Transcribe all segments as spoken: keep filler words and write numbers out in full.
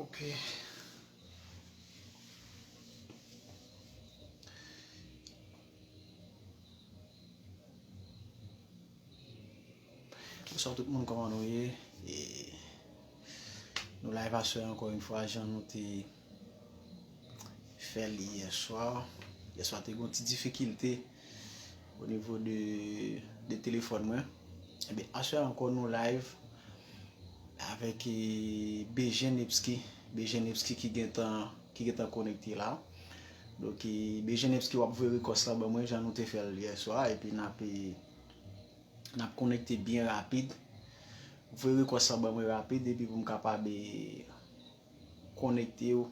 Ok. Bonswa tout moun, kòman nou ye? E nou live aswè ankò yon fwa, jan nou te fè l yè swa. Yè swa te gen yon ti difikilte o nivo de, de telefòn mwen. Ebyen, aswè ankò nou live avèk, e, Bejen Nepski. Bejen Nepski ki gentan, ki gentan konekte la. Donk, e, Bejen Nepski w ap voye rekès lan ban mwen, jan nou te fè l yè swa, epi n ap, e, n ap konekte byen rapid. Voye rekès lan ban mwen rapid, epi pou m kapab, e, konekte w.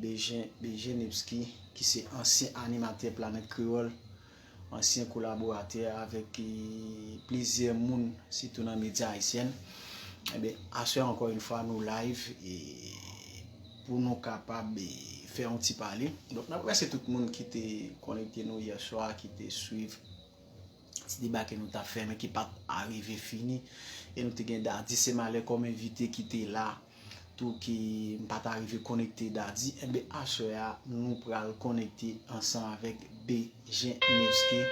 Bejen, Bejen Nepski, ki se ansyen animatè Planèt Kreyòl, ansyen kolaboratè avèk, e, plizyè moun, sitou nan medya ayisyèn. Ebyen, aswè ankò yon fwa nou live, e, pou nou kapab, e, fè yon ti pale. Donk, n ap remèsye tout moun ki te konekte nou yè swa, ki te swiv ti deba ke nou t ap fè, men ki pa t arive fini. E nou te gen Daddy Semalè kòm envite ki te la tou, ki m pa t arive konekte Daddy. Enben, aswè a, nou pral konekte ansanm avèk Bejen Nepski.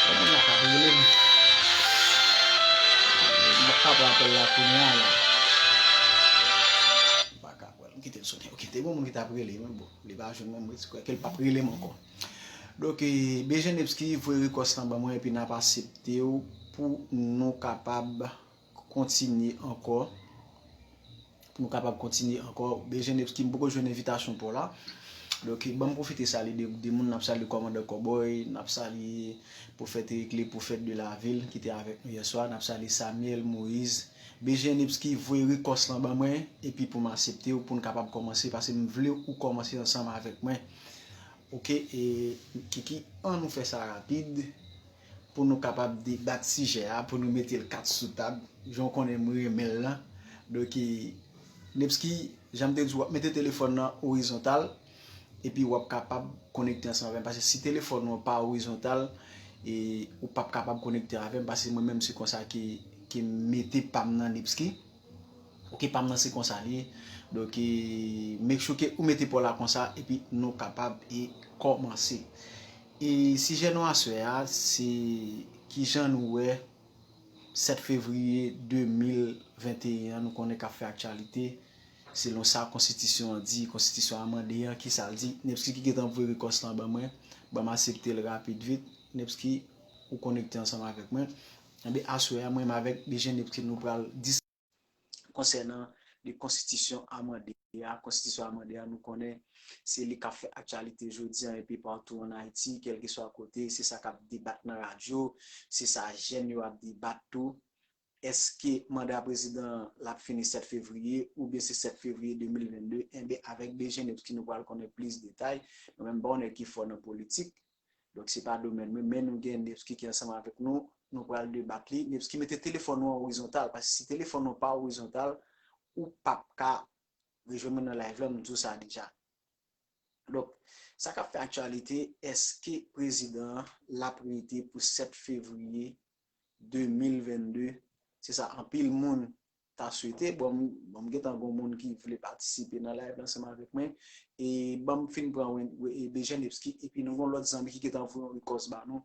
Bon, moun la ka rele m. M ap ka pran apèl la kounye a la. M pa ka pran l. M kite l sonnen. Ok, te gen moun ki t ap rele m, men bon, li pa jwenn mwen, mwen kwè ke l p ap rele m ankò. Donk, e, Bejen Nepski voye rekès lan ban mwen, epi n ap aksepte w pou nou kapab kontinye ankò. Pou nou kapab kontinye ankò. Bejen Nepski, m poko jwenn envitasyon pa w la. Donk, ban m pwofite salye de, de moun, n ap salye Kòmandan Kòbòy, n ap salye Pwofèt Eric le Pwofèt de la Ville ki te avèk nou yè swa, n ap salye Samuel Moïse. Bejen Nepski voye rekès lan ban mwen, epi pou m aksepte w, pou n kapab kòmanse, paske m vle ou kòmanse ansanm avèk mwen. Ok, e, Kiki, an nou fè sa rapid pou nou kapab debat sijè a, pou nou mete l kat sou tab. Jan w konnen m renmen l lan. Donk, e, Nepski, jan m te di w, w ap mete telefòn nan orizontal, epi w ap kapab konekte ansanm avè m. Paske si telefòn ou an pa orizontal, e, ou p ap kapab konekte avè m, paske mwen menm se konsa ke, ke m mete pa m nan Nepski. Ok, pa m nan se konsa li ye. Donk, e, make sure ke ou mete pa w la konsa, epi nou kapab, e, kòmanse. E sijè nou aswè a, se kijan nou wè sèt fevriye de mil venteyen an, nou konnen k ap fè aktyalite. Selon sa konstitisyon an di, konstitisyon amande an, kisa l di? Nepski ki gentan voye rekès lan ban mwen, ban m aksepte l rapid vit. Nepski, ou konekte ansanm avèk mwen. Enben, aswè a, mwen menm avèk Bejen Nepski, nou pral dis-, konsènan de konstitisyon amande a. Konstitisyon amande a, nou konnen se li k ap fè aktyalite jodi an enpe patou ann Ayiti, kèlkeswa kote, se sa k ap debat nan radyo, se sa jèn yo ap debat tou. Èske manda prezidan an l ap fini sèt fevriye oubyen se sèt fevriye de mil vennde? Enben, avèk Bejen Nepski, nou pral konnen plis detay. Mwen menm, m pa yon nèg ki fò nan politik. Donk, se pa domèn mwen, men nou gen Nepski ki ansanm avèk nou, nou pral debat li. Nepski, mete telefòn ou an orizontal, paske si telefòn ou pa orizontal, ou p ap ka rejwenn mwen nan live la, m di w sa deja. Donk, sa k ap fè aktyalite, èske prezidan an l ap rete pou sèt fevriye de mil vennde? Se sa, anpil moun ta swete. Bon, m, bon, m gentan gon moun ki vle patisipe nan live la ansanm avèk mwen. E ban m fin pran Wen-, e Bejen Nepski, epi nou gon lòt zanmi ki gentan voye yon rekès ba nou,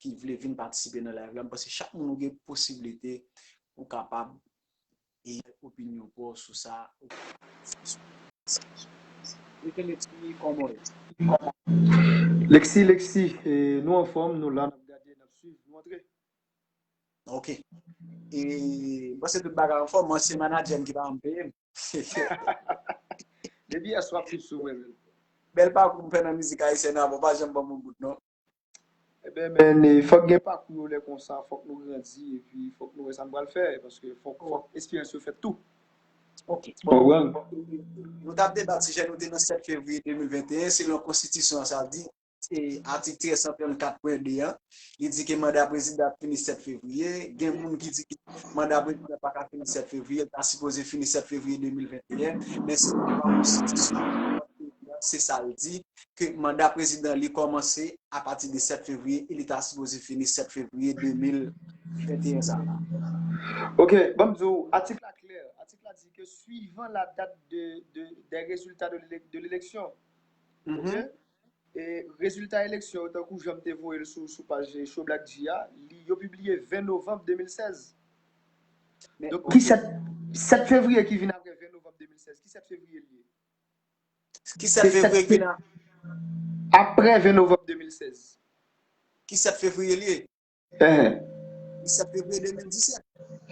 ki vle vin patisipe nan live la. M panse chak moun ou gen posiblite pou kapab e opinyon pa w sou sa. Bejen Nepski, kòman w ye? Lexi, Lexi, e, nou anfòm, nou la, n ap gade, n ap swiv, nou antre. Ok. E, m panse tout bagay anfòm, mwen se manadjè m ki pa janm peye m. Depi yè swa ap swiv sou mwen menm. Bèl pakou m fè nan mizik ayisyèn an, bon, pa janm ban m yon bout non. Ebyen, men, e, fòk gen pakou yo lè konsa, fòk nou grandi, epi fòk nou wè sa n pral fè, paske fòk, fòk esperyans yo fèt tou. Ok. Bon, bon. Nou t ap debat sijè nou te nan sèt fevriye de mil venteyen, selon konstitisyon an, sa di, e, atik trè san trannkat pwen de an, li di ke manda prezidan ap fini sèt fevriye. Gen moun ki di ke manda prezidan pa ka fini sèt fevriye, l ta sipoze fini sèt fevriye de mil venteyen, men se pa konstitisyon an, se sa l di, ke manda prezidan li kòmanse apati de sèt fevriye e li ta sipoze fini sèt fevriye de mil venteyen sa la. Ok, ban m di w, atik la klè. Atik la di ke suivant la date de, de, des résultats de l'élec- de l'élection. Ok? E rezilta eleksyon yo, tankou jan m te voye l sou, sou paj Show Black G a, li, yo pibliye ven novanm de mil sèz. Men, Donk, ki sèt, sèt fevriye ki vin apre ven novanm de mil sèz? Ki sèt fevriye l ye? Ki sèt fevriye ki vin a- Apre ven novanm de mil sèz. Ki sèt fevriye l ye? Ehe. Ki sèt fevriye de mil disèt.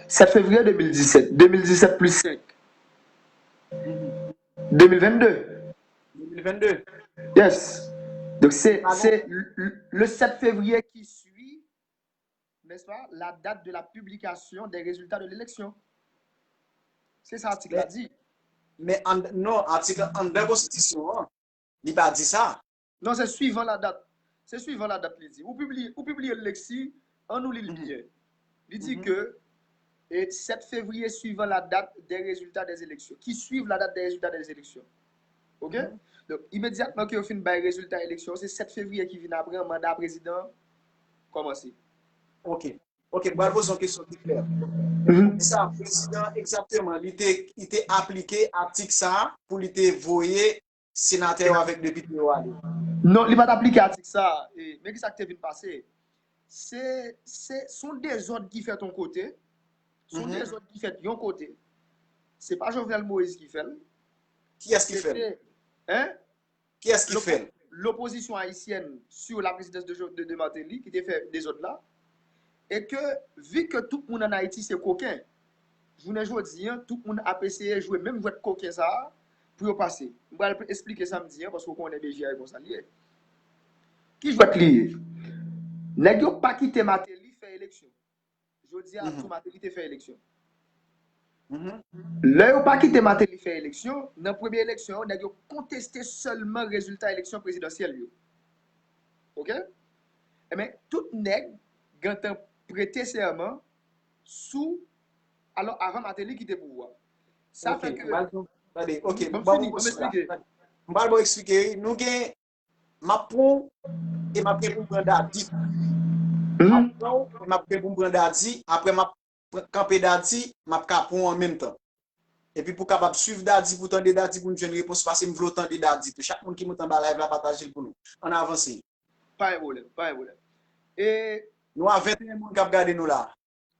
Sèt fevriye de mil disèt. De mil disèt plis senk. De mil vennde. De mil vennde. Yes. Donc, c'est c'est le, le sept février qui suit, n'est-ce pas, la date de la publication des résultats de l'élection. C'est ça, atik la di. Men an, non, atik anndan konstitisyon an, li pa di sa. Non, c'est suivant la date. C'est suivant la date, li di. Ou pibliye, ou pibliye l, Lexi, an nou li l byen. Li di ke et sept février suivant la date des résultats des élections. Qui suivent la date des résultats des élections. Ok? Donk, imedyatman ke yo fin bay rezilta eleksyon, se sèt fevriye ki vin apre, manda prezidan kòmanse. Ok. Ok, m pral poze yon kesyon ki klè. Sa, prezidan, egzakteman, li te, li te aplike atik sa a pou li te voye senatè yo avèk depite yo ale. Non, li pa t aplike atik sa a. E, men ki sa k te vin pase? Se, se, se yon dezòd ki fèt yon kote. Se yon dezòd ki fèt yon kote. Se pa Jovenel Moïse ki fè l. Kiyès ki fè l? Hein? Kiyès ki fè l? L'opposition haïtienne sur la présidence de, de, de Martelly ki te fè dezòd la. E ke, vi ke tout moun ann Ayiti se koken, jounen jodi an, tout moun ap eseye jwe menm jwèt koken sa a pou yo pase. M pral esplike sa m di an, paske w konnen B J A e konsa l ye. Ki jwèt li ye? Nèg yo pa kite Martelly fè eleksyon. Jodi a, tou Martelly te fè eleksyon. Lè yo pa kite Martelly fè eleksyon, nan premye eleksyon yo, nèg yo konteste sèlman rezilta eleksyon prezidansyèl yo. Ok? Enben, tout nèg gentan prete sèman sou, alò, avan Martelly kite pouvwa. Sa fè ke... Tande, ok, m pral ba w eksplike. Nou gen, m ap pran w e m ap gen pou m pran Dadi. M ap pran w e m ap gen pou m pran Dadi. Apre m ap kanpe Dadi, m ap ka pran w an menm tan. Epi pou kapab swiv Dadi, pou tande Dadi, pou n jwenn repons, paske m vle w tande Dadi tou. Chak moun ki moute anba live la, pataje l pou nou. Ann avanse. Pa gen pwoblèm, pa gen pwoblèm. E... Nou a venteyen moun k ap gade nou la.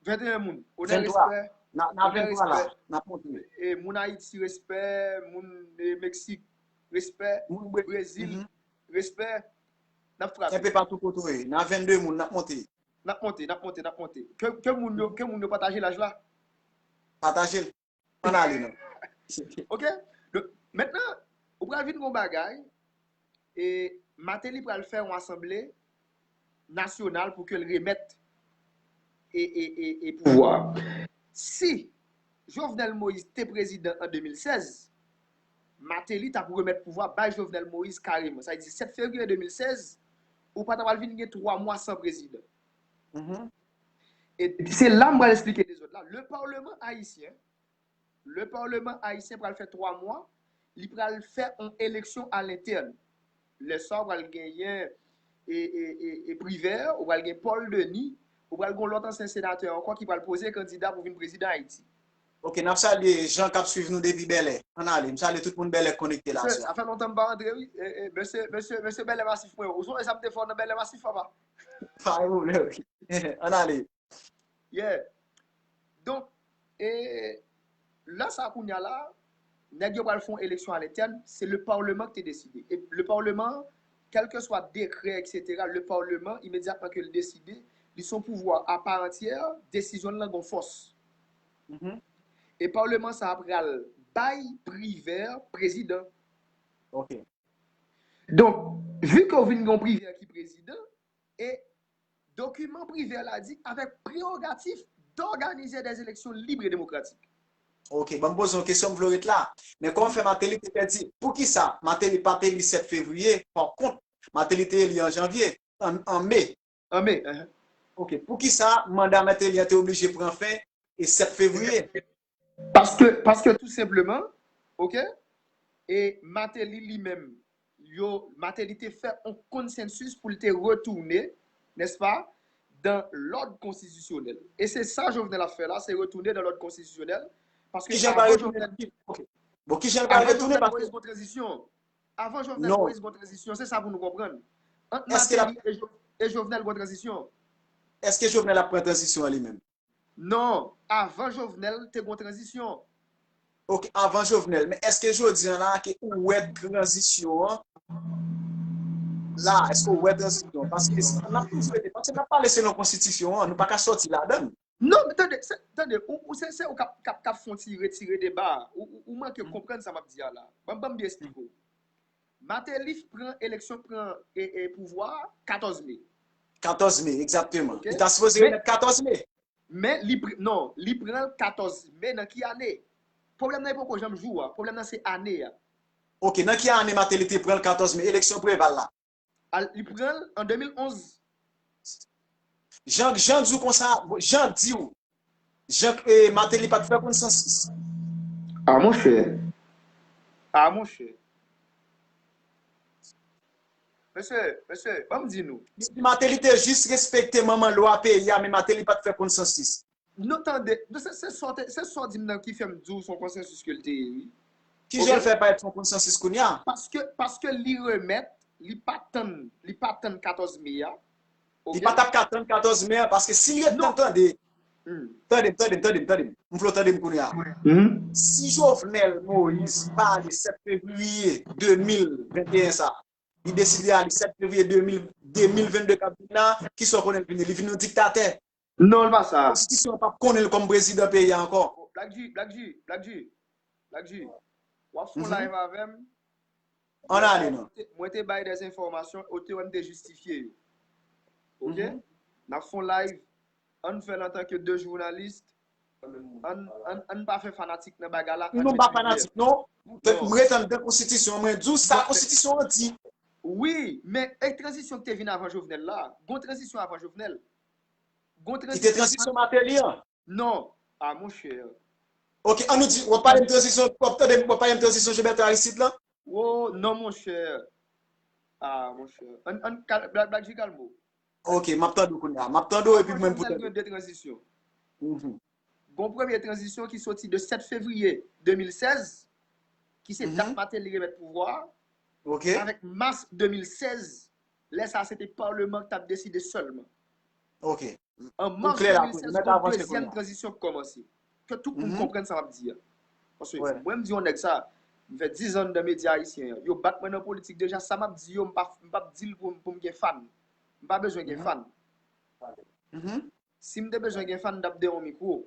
Venteyen moun. Onè, respè. Na venntwa la, n ap monte. E, moun Ayiti, respè. Moun, e, Meksik, respè. Brezil, respè. N ap frape. Enpe patou kote w ye. Na vennde moun, n ap monte. N ap monte, n ap monte, n ap monte. Ke, ke moun yo, ke moun yo pataje live la. Pataje l. Ann ale non. Ok? Donk, mentnan, ou pral vin gon bagay, e Martelly pral fè yon asanble nasyonal pou ke l remèt e, e, e, e pouvwa. Si Jovenel Moïse te prezidan an de mil sèz, Martelly t ap remèt pouvwa bay Jovenel Moïse kareman. Sa vle di, sèt fevriye de mil sèz, ou pa t ap pral vin gen twa mwa san prezidan. E se la m pral esplike dezòd la. Le Parlement haïtien, le Parlement haïtien pral fè twa mwa, li pral fè yon eleksyon a lentèn. Lè sa, ou pral genyen e, e, e, e Privert, ou pral gen Paul Denis, ou pral gen lòt ansyen senatè ankò ki pral poze kandida pou vin prezidan Ayiti. Ok, n ap salye Jan k ap swiv nou depi Bèlè. Ann ale, m salye tout moun Bèlè k konekte la. Sa fè lontan m pa antre, wi. E, e, mesye, mesye, mesye Bèlè Masif mwen yo. Ou sonje sa m te fè w nan Bèlè Masif, papa? Pa gen pwoblèm. Ann ale. Yeah. Donk, e la sa kounye a la, nèg yo pral fè yon eleksyon a lentèn, se le Parlement ki te deside. E le Parlement, kèlkeswa dekrè, et cetera, le Parlement, imedyatman ke l deside, li se yon pouvwa a pa antyè, desizyon l lan gon fòs. E Parlement sa a pral bay Privert prezidan. Ok. Donk, vi ke w vin gen yon Privert ki prezidan, e dokiman Privert la di avec prérogative d'organiser des élections libres et démocratiques. Ok, ban m poze yon kesyon, m vle w ret la. Men kòman fè Martelly te pèdi? Poukisa Martelly pa t eli sèt fevriye? Pa kont, Martelly te eli an janvye, an, an me. An me, ehe. Ok, poukisa manda Martelly an te oblije pran fen e sèt fevriye? Paske, paske tou senpleman, ok, e Martelly li menm, yo, Martelly te fè yon konsansis pou l te retounen, n'est-ce pas, dans l'ordre constitutionnel. E se sa Jovenel ap fè la, se retounen dans l'ordre constitutionnel, paske Kijan l va avan retounen? Jovenel, Bon, kijan l va avan retounen? Jovenel Paske Moïse gon tranzisyon. Avan Jovenel Non. Moïse gon tranzisyon, se sa pou nou konprann. Ant Èske l ap Martelly e Jo- e Jovenel gon tranzisyon. Èske Jovenel ap pran tranzisyon an li menm? Non, avan Jovenel te gon tranzisyon. Ok, avan Jovenel. Men èske jodi an la ke ou wè tranzisyon an la? Èske ou wè tranzisyon? Paske n ap toujou rete, paske n ap pale selon konstitisyon an, nou pa ka sòti ladan l. Non, men tande, se, tande, ou, ou se, se ou k ap, k ap, k ap fè yon ti retire deba a. Ou, ou, ou manke konprann sa m ap di a la. Ban, ban m byen esplike w. Martelly pran eleksyon, pran e, e, pouvwa a katòz me. Katòz me, egzakteman. Ok. Li ta sipoze Men- remèt katòz me. Men li pran, non, li pran l katòz me nan ki ane? Pwoblèm nan e poko janm jou a. Pwoblèm nan se ane a. Ok, nan ki ane Martelly te pran l katòz me, eleksyon Preval la? Al, li pran l an de mil onz. Jan, Jan di w konsa, Jan di w, Jan, eh, Martelly pa t fè konsansis. A monchè. A monchè. Mesye, mesye, ban m di nou. Li di Martelly te jis respekte manman lwa peyi a, men Martelly pa t fè konsansis. Nou tande, nou se, se sa w te, se sa w di m nan ki fè m di w se yon konsansis ke l te ye, wi. Kijan l Ok. fè parèt se yon konsansis kounye a? Paske, paske li remèt, li pa tann, li pa tann katòz me a. Li Ok? pa t ap ka tann katòz me a, paske si l ret Non. tann, tande, Hmm. tande m, tande m, tande m, tande m. M vle w tande m kounye a. Mhm. Si Jovenel Moïse pa ale sèt fevriye de mil venteyen sa, li deside ale sèt fevriye de mil, de mil vennde k ap vin la, kisa w konnen l vini? Li vin yon diktatè. Non, l pa sa. Konstitisyon an p ap konnen l kòm prezidan peyi a ankò. Black G, Black G, Black G, Black G. W ap fè yon Mhm. live avè m. Ann ale non. Mwen te, mwen te bay des enfòmasyon, ou te wè m te jistifye yo. Ok? Mhm. N ap fè yon live. Ann fè l antanke de jounalis. Ann, ann, ann pa fè fanatik nan bagay la. Nou pa fanatik, non. Non. M ret anndan konstitisyon, mwen di w sa konstitisyon an di. Wi, men e tranzisyon ki te vin avan Jovenel la. Gon tranzisyon avan Jovenel. Gon Ki te tranzisyon Martelly an? Non. A monchè. Ok, an nou di, w ap pale m tranzisyon, w ap tande m, w ap pale m tranzisyon Jovenel Aristide la? Oh, non, monchè. A, monchè. Ann, ann, kal, Black, Black G, kalme w. Ok, m ap tande w kounye a. M ap tande w epi mwen pou Jovenel tande. Gen de tranzisyon. Mhm. Gon premye tranzisyon ki soti de sèt fevriye de mil sèz, ki se dat Mhm. Martelly remèt pouvwa a, Ok, avèk mas de mil sèz, lè sa a se te palman ki t ap deside sèlman. Ok. An Ou mas klè la, de mil sèz, mèt gon avanse dezyèm kounye a. Tranzisyon ki kòmanse. Ke tout moun Mhm. Konprann sa m ap di a. Paske Wè. Mwen, m di yon nèg sa, m fè diz an nan medya ayisyen an. Yo bat mwen nan politik deja, sa m ap di yo, m pa, m p ap di l pou, pou m gen fan. M pa bezwen gen Mhm. Fan. Mhm. Si m te bezwen gen fan, m t ap dèyè yon mikwo.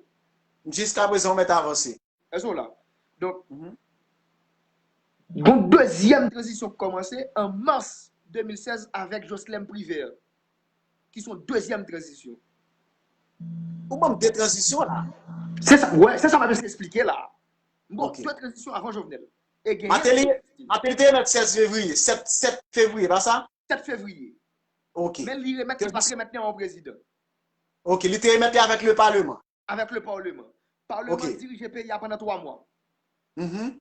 Jiskaprezan, ou mèt avanse. Èske w la? Donk, Mhm. gon dezyèm tranzisyon ki kòmanse an mas de mil sèz avèk Jocelerme Privert, ki se yon dezyèm tranzisyon. Ou ban m de tranzisyon la. Se sa, wè, se sa m ap eseye eksplike la. M ba w Ok. De tranzisyon avan Jovenel. E genyen Martelly, ki egziste. Martelly te remèt sèz fevriye, sèt, sèt fevriye, pa sa? Sèt fevriye. Ok. Men li remèt, Ke li pa t remèt li a yon prezidan. Ok, li te remèt li avèk le paleman. Avèk le paleman. Paleman Ok. dirije peyi a pandan twa mwa. Mhm.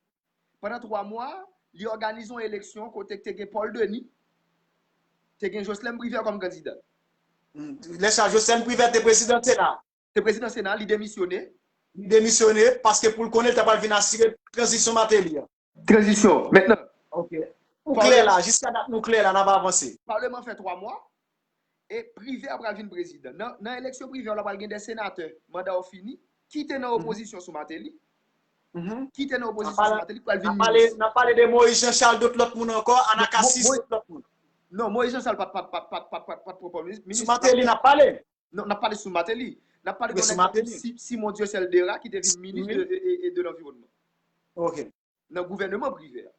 Pandan twa mwa, li òganize yon eleksyon kote te gen Paul Denis, te gen Jocelerme Privert kòm kandida. Mm. Lè sa, Jocelerme Privert te prezidan Sena. Te prezidan Sena, li demisyone. Li demisyone paske pou l konnen l ta pral vin asire tranzisyon Martelly an. Tranzisyon. Mentnan, Ok. Ou klè la, jiska dat nou klè la, n ap avanse. Paleman fè twa mwa, e Privert pral vin prezidan. Nan, nan eleksyon Privert la, pral gen de senatè, manda yo fini, ki te nan Mhm. opozisyon sou Martelly, Mhm. ki te nan N ap opozisyon pale, sou Martelly, pral n vin ap pale, minis. N ap pale de Moïse Jean Charles, dòt lòt moun ankò, Anacassis, Mo-, Mo-, dòt lòt moun. Non, Moïse Jean Charles pa t, pa t, pa t, pa t, pa t, pa t, pa t pran minis. Sou Martelly, n ap pale. Non, n ap pale sou Martelly. N ap pale Wi, de sou yon nèg tankou Martelly. Si-, Simon Dieuseul Dera ki te vin minis Wi. de, e, e, e de l'environnement. Ok. Nan gouvènman Privert.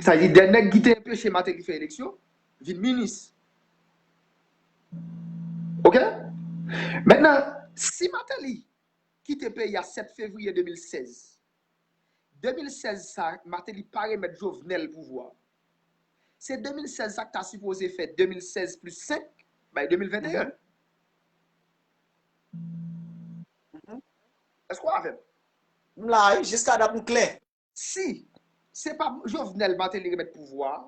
Sa vle di, de nèg ki te anpeche Martelly fè eleksyon, vin minis. Ok? Mentnan, si Martelly kite peyi a sèt fevriye de mil sèz, de mil sèz sa, Martelly pa remèt Jovenel pouvwa. Se de mil sèz sa k ta sipoze fè de mil sèz plis senk, bay de mil venteyen. Mhm. Èske w avè m? M la, wi, jiska dat m klè. Si, Se pa Jovenel Martelly remèt pouvwa a.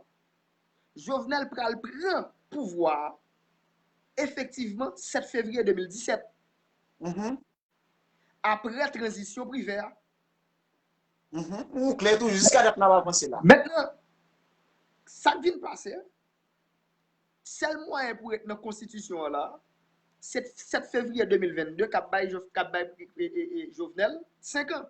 Jovenel pral pran pouvwa a efektivman sèt fevriye de mil disèt. Mhm. Apre tranzisyon Privè a. Mhm. Ou klè toujou, jiska dat n ap avanse la. Mentnan, sa k vin pase, sèl mwayen pou ret nan konstitisyon an la, se sèt fevriye de mil vennde k ap bay, k ap bay e, e, e, Jovenel senk an.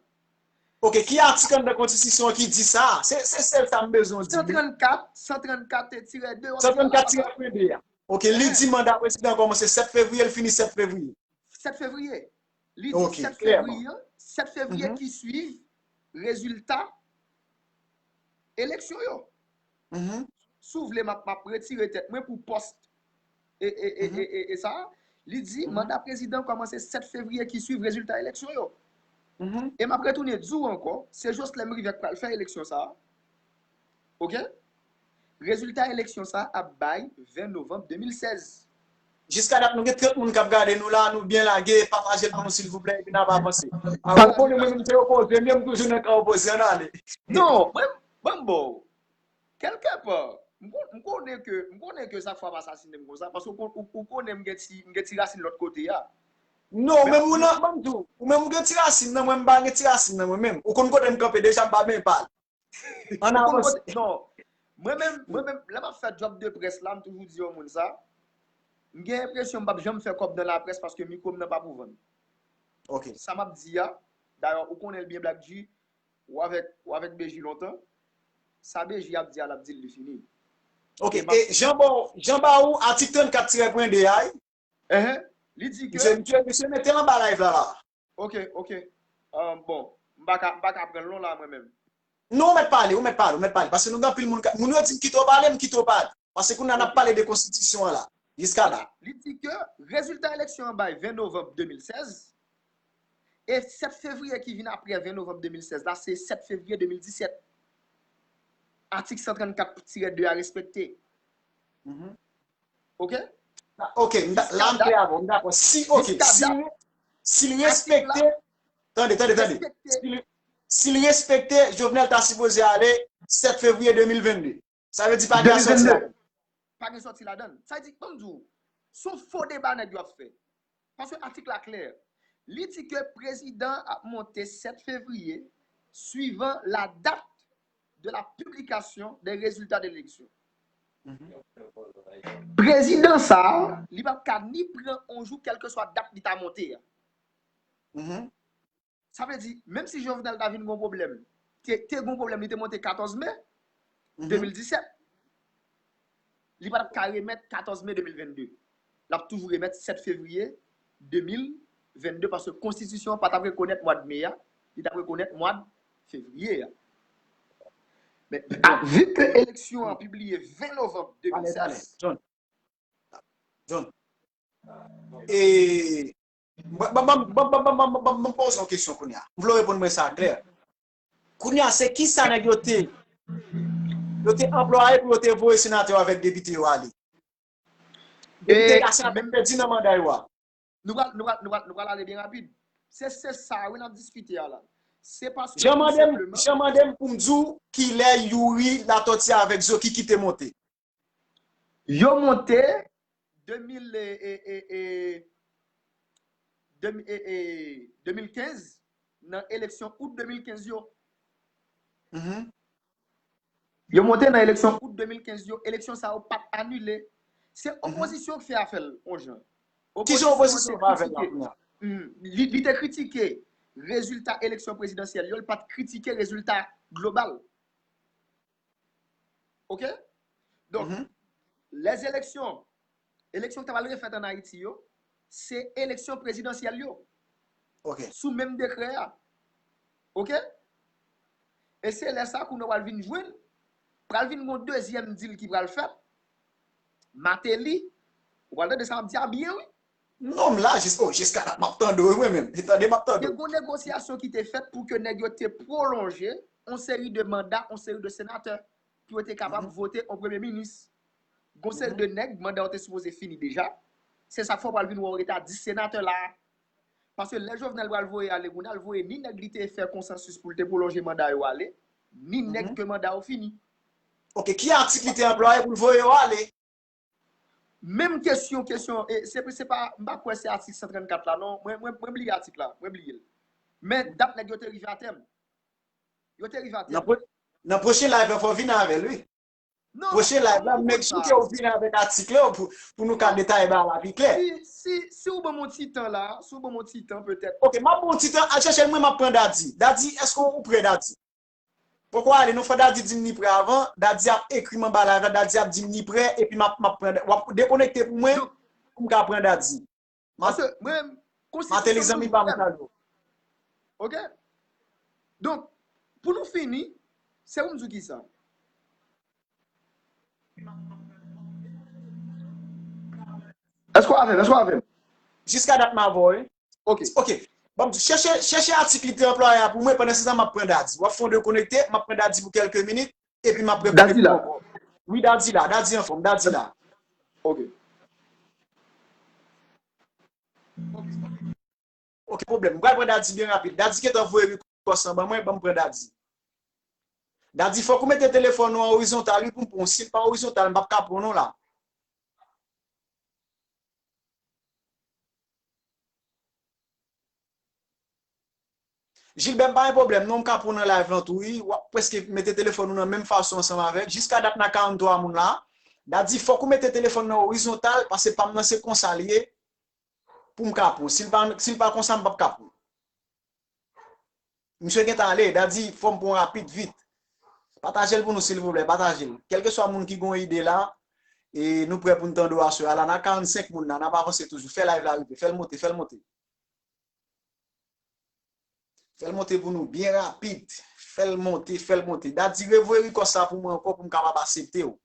Ok, ki atik anndan konstitisyon an ki di sa? Se se sèl sa m bezwen di. San trannkat, san trannkat tirè de. San trannkat tirè de a. Ok, li di manda prezidan an kòmanse sèt fevriye, l fini sèt fevriye. Sèt fevriye. Li di sèt fevriye, sèt fevriye ki swiv rezilta eleksyon yo. Si w vle, m ap retire tèt mwen pou pòs e, e, e, e, e, e sa. Li di manda prezidan kòmanse sèt fevriye ki swiv rezilta eleksyon yo. E m ap retounen di w ankò, se Joslèm Rivè k pral fè eleksyon sa a. Ok? Rezilta eleksyon sa a ap bay ven novanm de mil sèz. Jiska dat nou gen trant moun k ap gade nou la, nou byen lage, pataje l pou nou silvouplè, epi n ap avanse. A, ou konnen mwen menm se opoze m ye, m toujou nan kan opoze, ann ale. Non, mwen, mwen m ba w. Kèlkepa, m konnen ke, m konnen ke sa fwa m asasinen m konsa, paske ou konnen m gen ti, m gen ti rasin lòt kote a. Non, ou menm ou nan, ban m di w, ou menm ou gen ti rasin nan mwen, m pa gen ti rasin nan mwen menm. Ou konn kote m kanpe deja, m pa menm pale. Ann avanse. Non. Mwen menm, mwen menm, lè m ap fè djòb de près la, m toujou di yon moun sa. M gen enpresyon m p ap janm fè kòb nan laprès paske mikwo m nan pa pou vann. Ok. Sa m ap di a, dayè, ou konnen l byen Black G, ou avèk, ou avèk B J lontan. Sa B J ap di a, l ap di l li fini. Ok, e jan ba w, jan ba ou atik trannkat tirè pwen de a, Enhen. Li di ke. Misye, misye, misye mete l anba live la la. Ok, ok. Bon, m pa ka, m pa ka pran l non la mwen menm. Non, ou mèt pale, ou mèt pale, ou mèt pale. Paske nou gen anpil moun, moun yo di m kite w pale, m kite w pale. Paske kounye a n ap pale de konstitisyon an la. Jiska la. Li di ke rezilta eleksyon an bay ven novanm de mil sèz. E sèt fevriye ki vin apre ven novanm de mil sèz la, se sèt fevriye de mil disèt. Atik san trannkat tirè de a respekte. Ok? Ok, la m klè avè w, m dakò. Si, ok, si, si l respekte, tande, tande, tande. Si l, si l respekte, Jovenel ta sipoze ale sèt fevriye de mil vennde. Sa vle di pa gen sòti ladan. Pa gen sòti ladan. Sa vle di, ban m di w, se yon fo deba nèg yo ap fè. Paske atik la klè. Li di ke prezidan ap monte sèt fevriye, suivant la date de la publication des résultats de l'élection. Prezidan sa a, li p ap ka ni pran yon jou, kèlkeswa dat li ta monte a. Sa vle di, menm si Jovenel ta vin gon pwoblèm, te, te gon pwoblèm, li te monte katòz me de mil disèt, li pa t ap ka remèt katòz me de mil vennde. L ap toujou remèt sèt fevriye de mil vennde, paske konstitisyon an pa t ap rekonèt mwa de me a, li t ap rekonèt mwa de fevriye a. Men, vi ke eleksyon an pibliye ven novanm de mil sèz. John. E, ban m poze yon kesyon kounye a. M vle w reponn mwen sa klè. Kounye a, se kisa nèg yo te, yo te anplwaye pou yo te voye senatè yo avèk depite yo ale? Depite yo ta santi pèdi nan manda yo a. Nou pral, nou pral, nou pral, nou pral ale byen rapid. Se, se sa, wi, n ap diskite a la. Se paske. Jan mande m, jan mande m pou m di w kilè Youri Latòti avèk Zoki kite monte. Yo monte de mil, e, e, e, e, de, e, e, de mil kenz, nan eleksyon out de mil kenz yo. Yo monte nan eleksyon out de mil kenz yo, eleksyon sa yo pa t anile. Se opozisyon k fè afè l, yon jan. Kijan opozisyon fè afè l la kounye a? Li, li te kritike rezilta eleksyon prezidansyèl yo, li pa t kritike rezilta global. Ok? Donk, lè eleksyon, eleksyon ki ta pral refèt ann Ayiti yo, se eleksyon prezidansyèl yo. Sou menm dekrè a. Ok? E se lè sa a kounye a w pral vin jwenn, pral vin gon dezyèm deal ki pral fèt. Martelly, ou pral tande sa m ap di a byen, wi. Non, m la, jis, oh, jiska la, m ap tande w, mwen menm. E tande, m ap tande w. Te gon negosyasyon ki te fèt pou ke nèg yo te pwolonje yon seri de manda, yon seri de senatè, pou yo te kapab vote yon premye minis. Gon seri de nèg, manda yo te sipoze fini deja. Se sa k fè w pral vin wè w rete a dis senatè la a. Paske lè Jovenel pral voye ale, kounye a l voye ni nèg li te fè konsansis pou l te pwolonje manda yo ale, ni nèg ke manda yo fini. Ok, ki atik li te anplwaye pou l voye yo ale? Menm kesyon, kesyon, e, se, se pa, m pa kwè se atik san trannkat la, non. Mwen, mwen, mwen bliye atik la, mwen bliye l. Men dat nèg yo te rive atè m. Yo te rive atè m. Nan pwo-, nan pwochen live la, fò w vin avè l, wi. Non, pwochen live la, make sure ke w vin avèk atik la pou, pou nou ka detaye bagay la pi klè. Si, si, si w ban m yon ti tan la, si w ban m yon ti tan, petèt. Ok, m ap ban w ti tan, al chèche l, mwen, m ap pran Daddy. Daddy, èske w prè, Daddy? Poko ale, non, fò Daddy di m li prè avan. Daddy ap ekri m anba live la, Daddy ap di m li prè, epi m ap, m ap pran, w ap dekonekte pou mwen, pou m ka pran Daddy. Paske mwen, Martelly, zanmi pa m, sa yo. Ok? Donk, pou nou fini, se pou m di w kisa. Èske w avè m? Èske w avè m? Jiska dat m avè w, wi. Ok. Ok. Bon, chèche, chèche atik li te anplwaye a pou mwen, pandan se tan m ap pran Daddy. W ap fè yon dekonekte, m ap pran Daddy pou kèlke minit, epi m ap rekonekte ankò. Wi, Daddy la, Daddy anfòm, Daddy la. Ok. Ok, pwoblèm. M pral pran Daddy byen rapid. Daddy gentan voye rikòs lan ban mwen, ban m pran Daddy. Daddy, fòk ou mete telefòn ou an orizontal, wi, pou m pran w. Si l pa orizontal, m p ap ka pran w non la. Gilbert, m pa gen pwoblèm, non, m ka pran w nan live lan tou, wi. W ap prèske mete telefòn ou nan menm fason ansanm avèk. Jiska dat n a karanntwa moun la. Daddy, fòk ou mete telefòn nan orizontal, paske pa m nan se konsa l ye. Pou m ka pran w. Si l pa, si l pa konsa, m p ap ka pran w. Misye gentan ale, Daddy, fò m pran w rapid, vit. Pataje l pou nou, silvouplè, pataje l. Kèlkeswa moun ki gen yon ide la, e nou prè pou n tande w aswè a la. N a karannsenk moun la, n ap avanse toujou. Fè live la rive, fè l monte, fè l monte. Fè l monte pou nou byen rapid. Fè l monte, fè l monte. Daddy, revoye rikòs la pou mwen ankò pou m kapab aksepte w.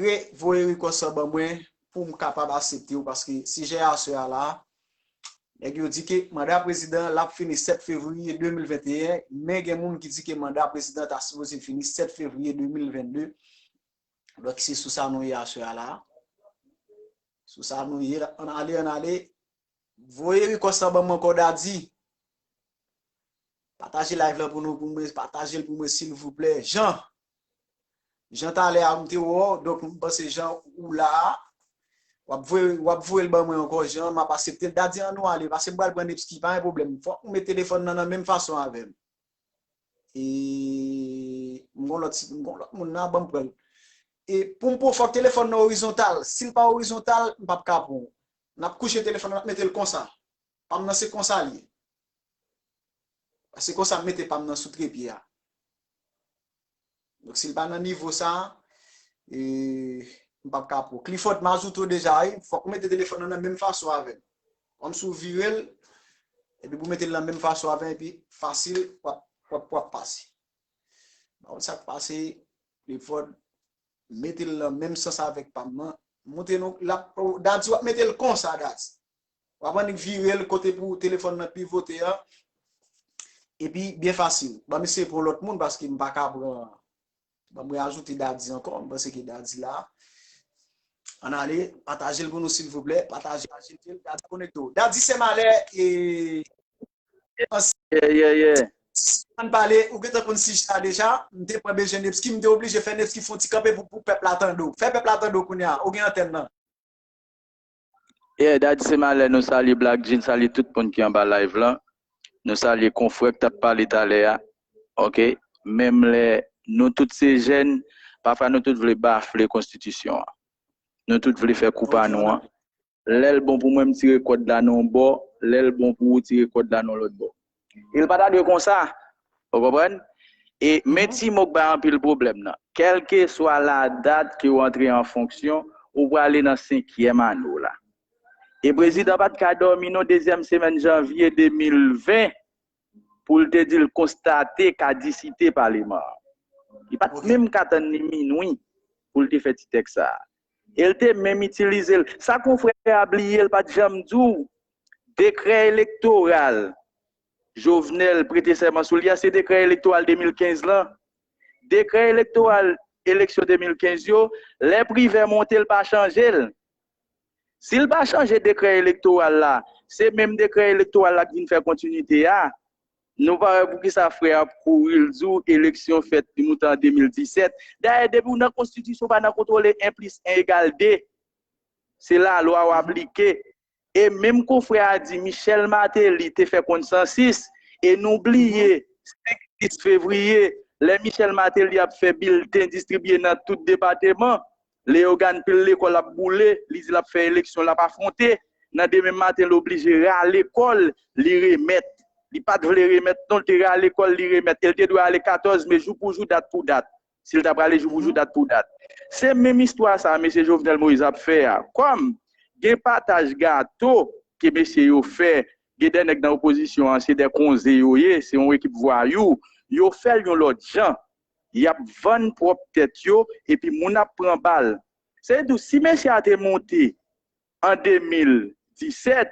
Revoye rikòs la ban mwen pou m kapab aksepte w, paske sijè aswè a la, nèg yo di ke manda prezidan l ap fini sèt fevriye de mil venteyen, men gen moun ki di ke manda prezidan ta sipoze fini sèt fevriye de mil vennde. Donk, se sou sa nou ye aswè a la. Sou sa nou ye, ann ale, ann ale. Voye rikòs la ban mwen ankò, Daddy. Pataje live lan pou nou, pou mwen, pataje l pou mwen, silvouplè. Jean. Jean, talè a, m te wè w, donk m panse, Jean, ou la a. W ap voye, w ap voye l ban mwen ankò, Jean, m ap aksepte l. Daddy, ann nou ale, paske m pral pran Nepski, pa gen pwoblèm. Fòk ou met telefòn nan nan menm fason avè m. E m gon lòt, m gon lòt moun nan, ban m pran l. E pou m pran, fòk telefòn nan orizontal. Si l pa orizontal, m p ap ka pran w. N ap kouche telefòn nan, n ap mete l konsa. Pa m nan se konsa l ye. Se konsa m mete pa m nan sou trepye a. Donk, si l pa nan nivo sa, e, m p ap ka pran w. Clifford, m ajoute w deja, wi. Fòk ou mete telefòn nan nan menm fason avè m. Kòmsi w vire l, epi pou w mete l nan menm fason avè m, epi fasil, w ap, w ap, w ap pase. Pa konn sa k pase, Clifford, mete l nan menm sans avèk pa m nan. Montre nou, l ap, Daddy, w ap mete l konsa, Daddy. W ap annik vire l kote pou telefòn nan pivote a. Epi, byen fasil. Ban m eseye pran lòt moun paske m pa ka pran. Ban mwen ajoute Daddy ankò. M panse ke Daddy la. Ann ale, pataje l pou nou, silvouplè. Pataje, pataje l, Daddy konekte w. Daddy Saint-Malais, e, Yeah, yeah, yeah. Ann pale, ou gentan konn sijè a deja. M te pran bezwen Nepski, m te oblije fè Nepski fè yon ti kanpe pou, pou pèp la tande w. Fè pèp la tande w kounye a. Ou gen antèn nan. Yeah, Daddy Saint-Malais, nou salye Black Jean, salye tout moun ki anba live lan. Nou salye konfrè k t ap pale talè a. Ok? Menm lè nou tout se jèn, pafwa nou tout vle bafle konstitisyon an. Nou tout vle fè kou pa nou an. Lè l bon pou mwen, m tire kòd la nan yon bò. Lè l bon pou ou, tire kòd la nan lòt bò. E l pa ta dwe konsa. Ou konprann? E men ti mo k bay anpil pwoblèm nan. Kèlkeswa la dat ke w antre an fonksyon, ou prale nan senkyèm ane w la. E prezidan pa t ka dòmi non dezyèm semèn janvye de mil ven pou l te di l konstate kadisite paleman an. Li pa t menm ka tann ni minwi pou l te fè ti tèks sa a. E l te menm itilize l. Sa konfrè a bliye, l pa t janm di w, dekrè elektoral Jovenel prete sèman sou li a, se dekrè elektoral de mil kenz lan. Dekrè elektoral eleksyon de mil kenz yo, lè Privè monte, l pa chanje l. Si l pa chanje dekrè elektoral la, se menm dekrè elektoral la k vin fè kontinite a. Nou pa wè poukisa frè ap kouri l di w eleksyon fèt li moute an de mil disèt. Dayè, depi w nan konstitisyon, w pa nan kontwole en plis en egal de. Se lalwa w aplike. E menm konfrè a di Michel Martelly te fè konsansis, e nou bliye senk, sis fevriye, lè Michel Martelly ap fè bilten distribiye nan tout depatman, Leyogàn pil lekòl ap boule, li di l ap fè eleksyon, l ap afwonte. Nan demen maten, l oblije rale kò l, li remèt. Li pa t vle remèt, non, l te rale kò l, li remèt. E l te dwe ale katòz me, jou pou jou, dat pou dat. Si l ta prale jou pou jou, dat pou dat. Se menm istwa sa a mesye Jovenel Moïse ap fè a. Kòm gen pataj gato ke mesye yo fè, gen de nèg nan opozisyon an, se de konze yo ye, se yon ekip vwayou, yo fè l yon lòt jan. Y ap vann pwòp tèt yo, epi moun ap pran bal. Se di w, si mesye a te moute an de mil disèt,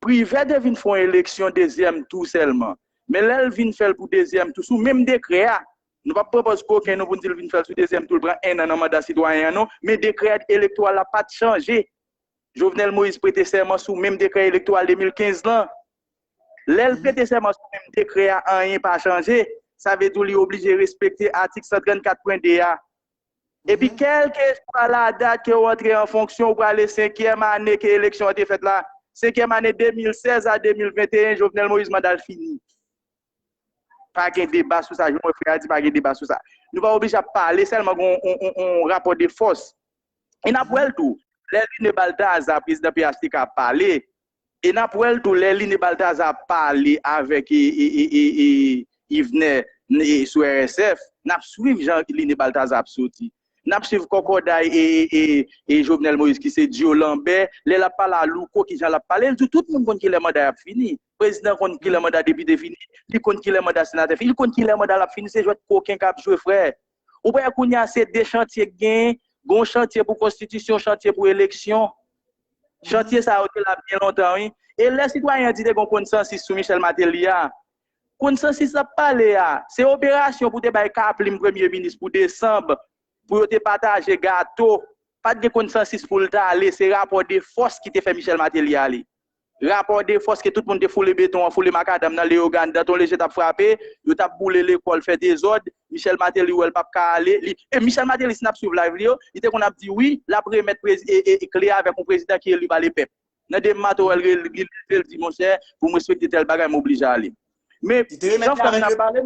Privè te vin fè yon eleksyon dezyèm tou sèlman. Men lè l vin fè l pou dezyèm tou, sou menm dekrè a, nou p ap pran pòz koken nou pou n di l vin fè l sou dezyèm tou, l pran ennan nan manda sitwayen an non, men dekrè elektoral la pa t chanje. Jovenel Moïse prete sèman sou menm dekrè elektoral de mil kenz lan. Lè l prete sèman sou menm dekrè a, anyen pa chanje. Sa vle di w li oblije respekte atik san trannkat pwen de a. Epi kèlkeswa ladat ke w antre an fonksyon, ou prale senkyèm ane ke eleksyon an te fèt la, senkyèm ane de mil sèz a de mil venteyen, Jovenel Moïse manda l fini. Pa gen deba sou sa, jan mwen frè a di, pa gen deba sou sa. Nou pa oblije ap pale, sèlman gen yon, yon, yon, yon rapò de fòs. E n ap wè l tou. Lè Line Balthazar, prezidan P H T K, ap pale, e n ap wè l tou, lè Line Balthazar ap pale avèk e, e, e, e, e, Yvener e, sou R S F, n ap swiv jan Line Balthazar ap soti. N ap swiv kòkòday e, e, e, e Jovenel Moïse ki se Dio Lambert, lè l ap pale a Louko, kijan l ap pale, l di w tout moun konn kilè manda y ap fini. Prezidan konn kilè manda depite fini, li konn kilè manda senatè fini, li konn kilè manda l ap fini, se jwèt koken k ap jwe, frè. Ou pa wè kounye a se de chantye k genyen, gen yon chantye pou konstitisyon, chantye pou eleksyon. Chantye sa yo te la byen lontan, wi. E lè sitwayen an di te gen yon konsansis sou Michel Martelly a, konsansis l ap pale a, se operasyon pou te bay Kaplim premye minis pou desanm, pou yo te pataje gato. Pa t gen konsansis pou l t ale, se rapò de fòs ki te fè Michel Martelly ale. Rapò de fòs ke tout moun te foule beton an, foule makadanm nan Leyogàn, Danton Leje t ap frape, yo t ap boule lekòl, fè dezòd, Michel Martelly wè l p ap ka ale. Li, e Michel Martelly, si n ap swiv live li yo, li te konn ap di wi, l ap remèt prezi-, e, e, e kle a avèk yon prezidan ki eli pa lepèp. Nan demen maten, w wè l re-, li leve, l di, monchè, pou m respekte tèl bagay, m oblije ale. Men, jan frè m nan pale,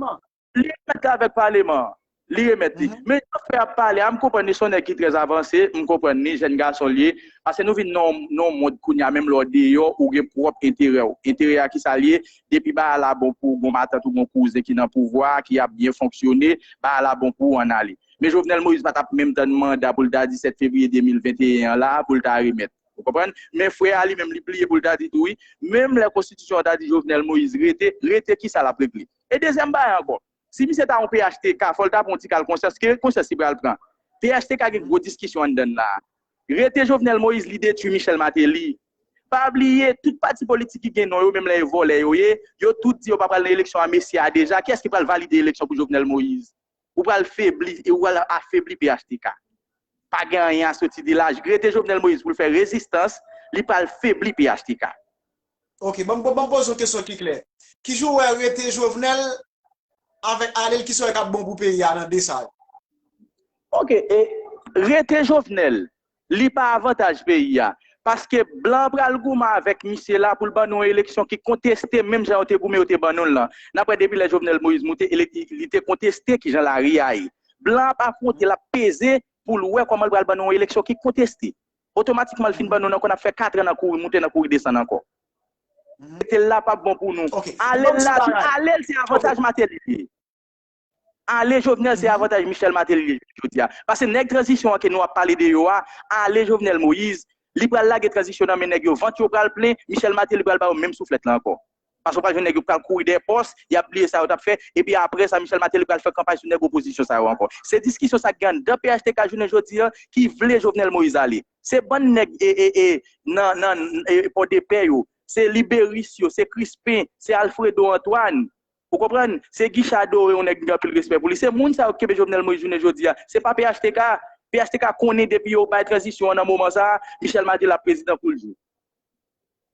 li remèt la avèk paleman an. Li remèt li. Men jan frè a ap pale a, m konprann li se yon nèg ki trè avanse, m konprann li, jèn gason l ye. Paske nou vin nan yon, nan yon mond kounye a, menm lè w deyò, ou gen pwòp enterè w. Enterè a ki sa l ye? Depi bagay la bon pou w, gon matant ou gon kouzen ki nan pouvwa a, ki ap byen fonksyone, bagay la bon pou ou, ann ale. Men Jovenel Moïse pa t ap menm tann manda pou l ta di sèt fevriye de mil venteyen an la, pou l ta remèt. Ou konprann? Men frè a li menm, li bliye pou l ta di tou wi, menm lè konstitisyon an ta di Jovenel Moïse rete, rete kisa l ap regle? E dezyèm bagay ankò, si misye ta yon P H T K, fò l ta pran yon ti kal konsyans. Ki konsyans li pral pran? P H T K gen gwo diskisyon anndan l la. Rete Jovenel Moïse, li detwi Michel Martelly. Pa bliye, tout pati politik ki gen non yo, menm lè e vòlè yo ye, yo tout di yo pa pral nan eleksyon a Mesye a deja. Kiyès ki pral valide eleksyon pou Jovenel Moïse? Ou pral febli, e ou pral afebli P H T K. Pa gen anyen a soti de la. Rete Jovenel Moïse pou l fè rezistans, li pral febli P H T K. Ok, ban m, ban m poze yon kesyon ki klè. Kijan w wè rete Jovenel avèk ale l, kisa w wè k ap bon pou peyi a nan de sa yo? Ok, e rete Jovenel, li pa avantaj peyi a. Paske blan an pral goumen avèk misye la pou l ban nou yon eleksyon ki konteste, menm jan yo te goumen, yo te ban nou l lan. N ap wè depi lè Jovenel Moïse moute, ele-, li te konteste kijan lari a ye. Blan an ap afwonte, l ap peze pou l wè kòman l pral ban nou yon eleksyon ki konteste. Otomatikman, l fin ban nou l ankò, n ap fè kat an nan kouri moute, nan kouri desann ankò. Rete l la p ap bon pou nou. Ale l la, ale l se avantaj Martelly li ye. Ale Jovenel se avantaj Michel Martelly li ye jodi a. Paske nèg tranzisyon an ke nou ap pale de yo a, ale Jovenel Moïse, li pral lage tranzisyon nan men nèg yo, vant yo pral plen, Michel Martelly pral ba yo menm souflèt la ankò. Paske w pral jwenn nèg yo pral kouri dèyè pòs, y ap bliye sa yo t ap fè, epi apre sa, Michel Martelly pral fè kanpay sou nèg opozisyon sa yo ankò. Se diskisyon sa k gen anndan P H T K jounen jodi a ki vle Jovenel Moïse ale. Se bann nèg e, e, e, nan, nan, e, Pòdepè yo, se Liberis yo, se Crispin, se Alfredo Antoine. Ou konprann? Se Guichard Doré, yon nèg m gen anpil respè pou li. Se moun sa yo k kenbe Jovenel Moïse jounen jodi a. Se pa P H T K. P H T K konnen depi yo bay tranzisyon an nan moman sa a, Michel Martelly ap prezidan kou l jou.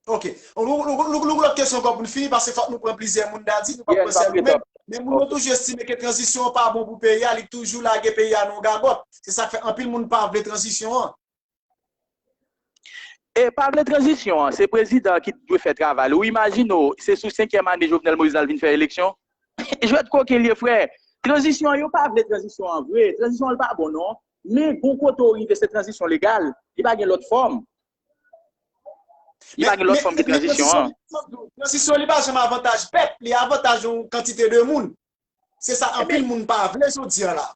Ok. Nou, nou, nou, nou, nou, lòt kesyon ankò pou n fini, paske fòk nou pran plizyè moun, Dadi, nou p ap pran sèl nou menm. Men moun yo toujou estime ke tranzisyon an pa bon pou peyi a, li toujou lage peyi a nan yon gagòt. Se sa k fè anpil moun pa vle tranzisyon an. E pa vle tranzisyon an, se prezidan ki dwe fè travay li. Ou imajine w, se sou senkyèm ane Jovenel Moïse l al vin fè eleksyon? Jwèt koken l ye, frè. Tranzisyon an, yo pa vle tranzisyon an vre. Tranzisyon an, li pa bon, non. Men gon kote w rive, se tranzisyon legal. Li pa gen lòt fòm. Li pa gen lòt fòm ke tranzisyon an. Tranzisyon, li pa janm avantaj pèp, li avantaj yon kantite de moun. Se sa anpil moun pa vle jodi a la.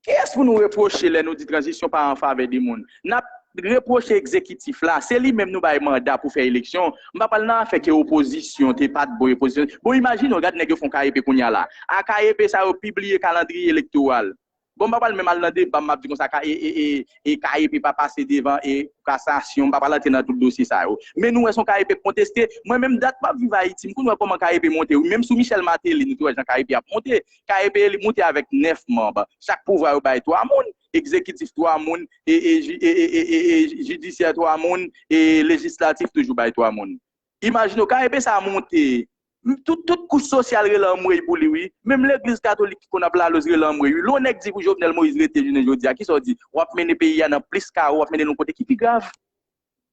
Kiyès pou nou repwoche lè nou di tranzisyon pa an favè de moun? N ap repwoche egzekitif la, se li menm nou bay manda pou fè eleksyon. M pa pral nan afè ke opozisyon te pa t bon, opozisyon. Bon, imajine w, gad nèg yo fè yon K E P kounye a la. A K E P sa yo pibliye kalandriye elektoral. Bon, m pa pral menm al nan deba, m ap di konsa, e, e, e, e K E P pa pase devan e kasasyon, m pa pral antre nan tout dosye sa yo. Men nou wè se yon K E P k konteste. Mwen menm dat m ap viv Ayiti, m konn wè kòman K E P monte. Menm sou Michel Martelly, nou te wè jan K E P ap monte. K E P li monte avèk nèf manm. Chak pouvwa yo bay twa moun, egzekitif twa moun, e, e, e, e, e, e, e jidisyè twa moun, e lejislatif toujou bay twa moun. Imajine w, K E P sa monte, tout, tout kouch sosyal rele anmwey pou li, wi. Menm legliz katolik ki konn ap laloz rele anmwey, wi. Lè yon nèg di pou Jovenel Moïse rete jounen jodi a, kisa w di? W ap mennen peyi a nan plis kawo, w ap mennen l yon kote ki pi grav.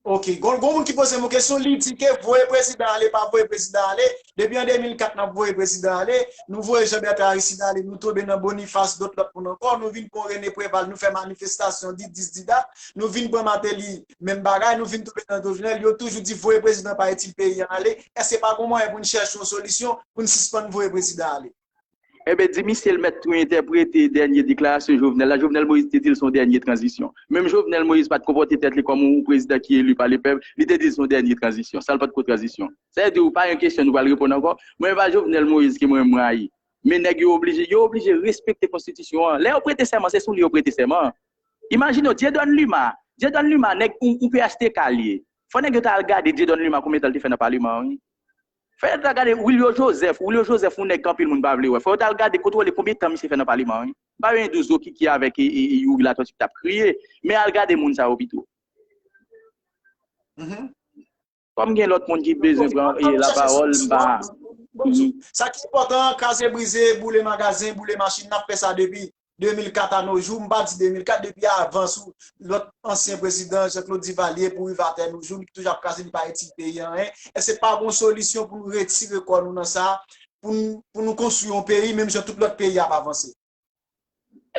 Ok, gon, gon moun ki poze m yon kesyon, li di ke voye prezidan ale, pa voye prezidan ale. Depi an de mil kat, n ap voye prezidan ale. Nou voye Jean Bertrand Aristide ale, nou tonbe nan Boniface, dòt lòt moun ankò. Nou vin pran René Préval, nou fè manifestasyon, di dis, di dat. Nou vin pran Martelly, menm bagay. Nou vin tonbe nan Jovenel. Yo toujou di voye prezidan pa itil peyi an ale. Èske pa gon mwayen pou n chèche yon solisyon pou n sispann voye prezidan ale? Enben, di misye l mèt tou entèprete dènye deklarasyon Jovenel la. Jovenel Moïse te di l se yon dènye tranzisyon. Menm Jovenel Moïse pa t konpòte tèt li kòm yon prezidan ki eli pa lepèp, li te di l se yon dènye tranzisyon. Sa l pa t ko tranzisyon. Sa vle di w pa yon kesyon nou pral reponn ankò. Mwen, e pa Jovenel Moïse ke mwen, m rayi. Men nèg yo oblije, yo oblije respekte konstitisyon an. Lè yo prete sèman, se sou li yo prete sèman. Imajine w, Dieudonne Luma. Dieudonne Luma, nèg, yon, yon P H T K li ye. Fò nèg yo ta al gade Dieudonne Luma konbyen tan l te fè nan paleman an, wi. Fò yo ta gade Wilio Joseph. Wilio Joseph, yon nèg ke anpil moun pa vle wè. Fò yo ta al gade, kontwole konbyen tan misye fè nan paleman an, wi. M pa vle di w Zo Kiki avèk e, e, e Youri Latortue ki t ap kriye. Men al gade moun sa yo pito. Kòm gen lòt moun ki bezwen pran, e, lapawòl, m pa. Sa ki enpòtan an, kraze brize, boule magazen, boule machin, n ap fè sa depi de mil kat a no jou, m pa di de mil kat, depi avan sou lòt ansyen prezidan Jean Claude Duvalier pou rive atè nou jou, li toujou ap kraze, li pa itil peyi an anyen. Èske pa gon solisyon pou nou retire kò nou nan sa, pou n, pou nou konstwi yon peyi, menm jan tout lòt peyi ap avanse?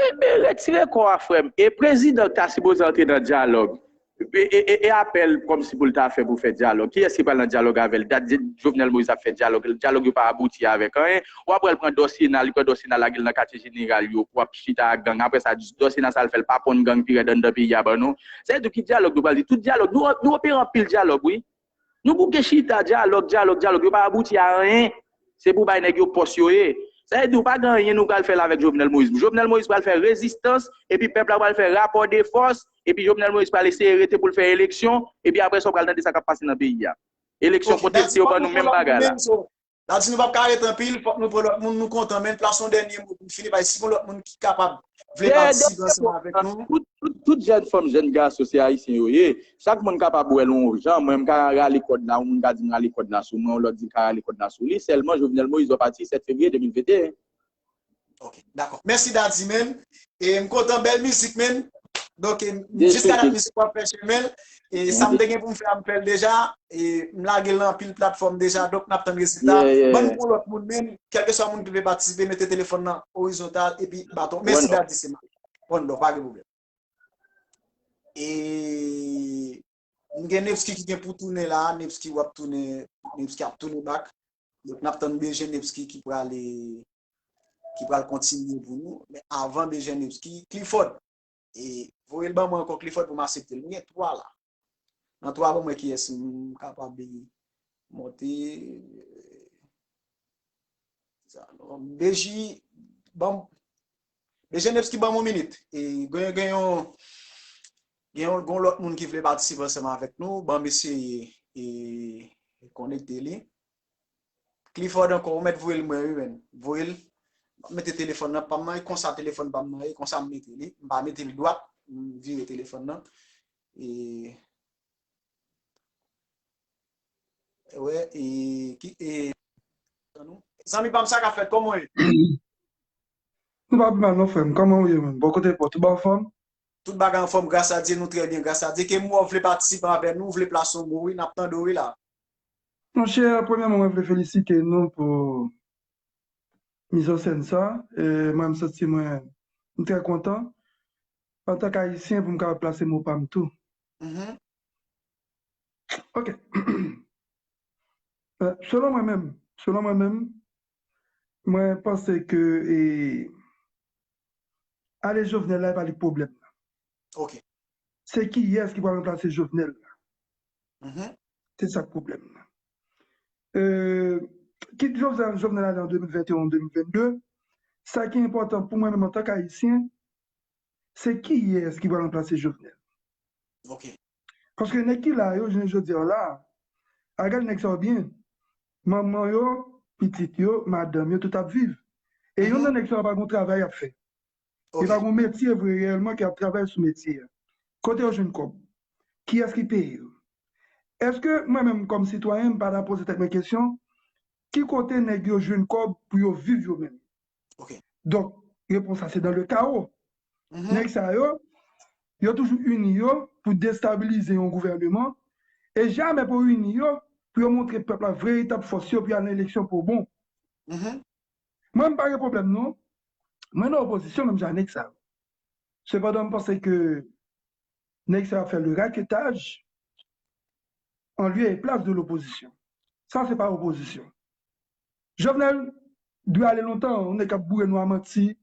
Enben, retire kò a, frè m. E prezidan ta sipoze antre nan dyalòg. E, e, e, e apèl kòmsi pou l ta fè pou fè dyalòg. Kiyès ki pral nan dyalòg avè l? Dat Jovenel Moïse ap fè dyalòg. Dyalòg yo pa abouti avèk anyen. W ap wè l pran Dòsyena, li pran Dòsyena lage l nan katye jeneral yo pou ap chita ak gang. Apre sa, Dòsyena sa l fè, l pa ponn gang pi rèd anndan peyi a ban nou. Sa vle di ki dyalòg nou pral di? Tout dyalòg, nou, nou opere anpil dyalòg, wi. Nou bouke chita, dyalòg, dyalòg, dyalòg, yo pa abouti a anyen. Se pou bay nèg yo pòs yo ye. Sa vle di w pa gen anyen nou pral fè la avèk Jovenel Moïse. Jovenel Moïse pral fè rezistans, epi pèp la pral fè rapò de fòs, epi Jovenel Moïse pral eseye rete pou l fè eleksyon, epi apre sa w pral tande sa k ap pase nan peyi a. Eleksyon konteste, yo ban nou menm bagay la. Sa di nou p ap ka ret anpil, fòk nou pran lòt moun, nou kontan, men plas yon dènye mo pou n fini, paske si gon lòt moun ki kapab vle patisipe ansanm avèk nou. Tout, tout, tout jèn fanm, jèn gason, se ayisyen yo ye. Chak moun kapab wè l yon jan, mwen m ka rale kòd la, yon moun ka di m rale kòd la sou mwen, yon lòt di l ka rale kòd la sou li, sèlman Jovenel Moïse dwe pati sèt fevriye de mil venteyen. Ok, dakò. Mèsi Daddy, men. E m kontan, bèl mizik, men. Donk, e, jiska dat mizik w ap fè chemen l. E sa m te gen pou m fè a, m fè l deja. E m lage l nan anpil platfòm deja. Donk, n ap tann rezilta. Ban m pou lòt moun, men. Kèlkeswa moun ki vle patisipe, mete telefòn nan orizontal epi baton. Mèsi Daddy, se mwen. Bon, donk, pa gen pwoblèm. E m gen Nevsky ki gen pou tounen la. Nevsky w ap tounen, Nevsky ap tounen back. Donk, n ap tann B G Nevsky ki prale ki pral kontinye pou nou. Men avan Bejenevski, Clifford. E voye l ban mwen ankò Clifford pou m aksepte l. M gen twa la. Nan twa ban mwen kiyès m kapab monte. Beji, ban Bejenevski ban mwen minit. E gen, gen yon, gen yon, gen yon lòt moun ki vle patisipe ansanm avèk nou. Ban m eseye e, e konekte li. Clifford ankò, ou mèt voye l mwen wi, men. Voye l. M ap mete telefòn nan pa m nan, e konsa telefòn pa m nan, e konsa m mete li. M pa mete l dwat, m vire telefòn nan. E Wè, e, ki, e, zanmi pa m, sa k ap fèt, kòman w ye? Nou pa pi mal non, frè m. Kòman w ye menm? Bò kote pa w, tout bagay anfòm? Tout bagay anfòm, gras a Dye, nou trè byen, gras a Dye. Ke m wè w vle patisipe avè nou, w vle plase yon mo, wi, n ap tande w, wi, la. Monchè, premyèman, mwen vle felisite nou pou mizansèn sa. E, mwen, m santi mwen, m trè kontan, antank Ayisyen, pou m kapab plase mo pa m tou. Mhm. Ok. Euh, selon mwen menm, selon mwen menm, mwen panse ke e, ale Jovenel la, e pa li k pwoblèm nan. Ok. Se kiyès ki pral ranplase Jovenel la. Mhm. Se sa k pwoblèm nan. Euh, kit Jovenel, Jovenel ale an de mil venteyen, de mil vennde, sa ki enpòtan pou mwen menm antank Ayisyen, se kiyès ki pral ranplase Jovenel. Ok. Paske nèg ki la yo, jounen jodi a la, al gade nèg sa yo byen. Manman yo, pitit yo, madanm yo, tout ap viv. E youn nan nèg sa yo pa gon travay y ap fè. Yo pa gon metye vre reyèlman ki ap travay sou metye a. Kote yo jwenn kòb? Kiyès ki peye yo? Èske mwen menm kòm sitwayen, m pa ta poze tèt mwen kesyon, ki kote nèg yo jwenn kòb pou yo viv yo menm? Ok. Donk, repons la se dans le chaos. Nèg sa yo, yo toujou ini yo pou destabilize yon gouvèneman, e jamè pou yo ini yo pou yo montre pèp la veritab fòs yo pou y al nan eleksyon pou bon. Mhm. Mwen, m pa gen pwoblèm non. Mwen nan opozisyon menm jan a nèg sa yo. Sepandan, m panse ke nèg sa yo ap fè le raketaj an lye e plas de lopozisyon. Sa se pa opozisyon. Jovenel dwe ale lontan, yon nèg k ap boure nou a manti.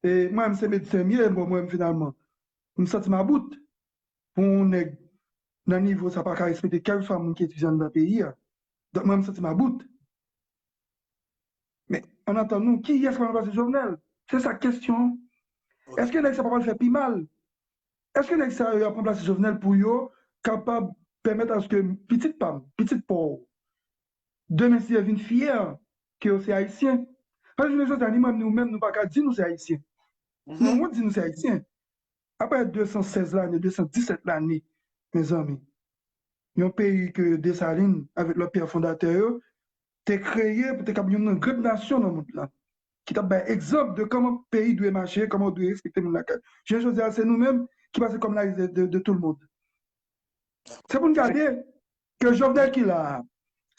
E mwen menm se medsen m ye, bon, mwen menm finalman, m santi m about. Pou yon nèg nan nivo sa pa ka respekte kèlkeswa moun ki etidye anndan peyi a. Donk mwen, m santi m about. Men, ann atann nou, kiyès k ap ranplase Jovenel? Se sa k kesyon an. Èske nèg sa pa pral fè pi mal? Èske nèg sa yo ap ranplase Jovenel pou yo kapab pèmèt aske pitit pa m, pitit pa w, demen si Dye vin fyè ke yo se Ayisyen? Paske jounen jodi a, ni mwen, ni ou menm, nou pa ka di nou se Ayisyen. Nou wont di nou se Ayisyen. Apre de san sèz lane, de san disèt lane, mezanmi, yon peyi ke Desalin avèk lòt pè fondatè yo te kreye pou te kab youn nan gran nasyon nan mond lan, ki t ap bay egzanp de kòman peyi dwe mache, kòman w dwe respekte moun lakay. Jounen jodi a, se nou menm ki pase kòm lari de, de, de tout le monde. Se pou n gade ke Jovenel ki la a,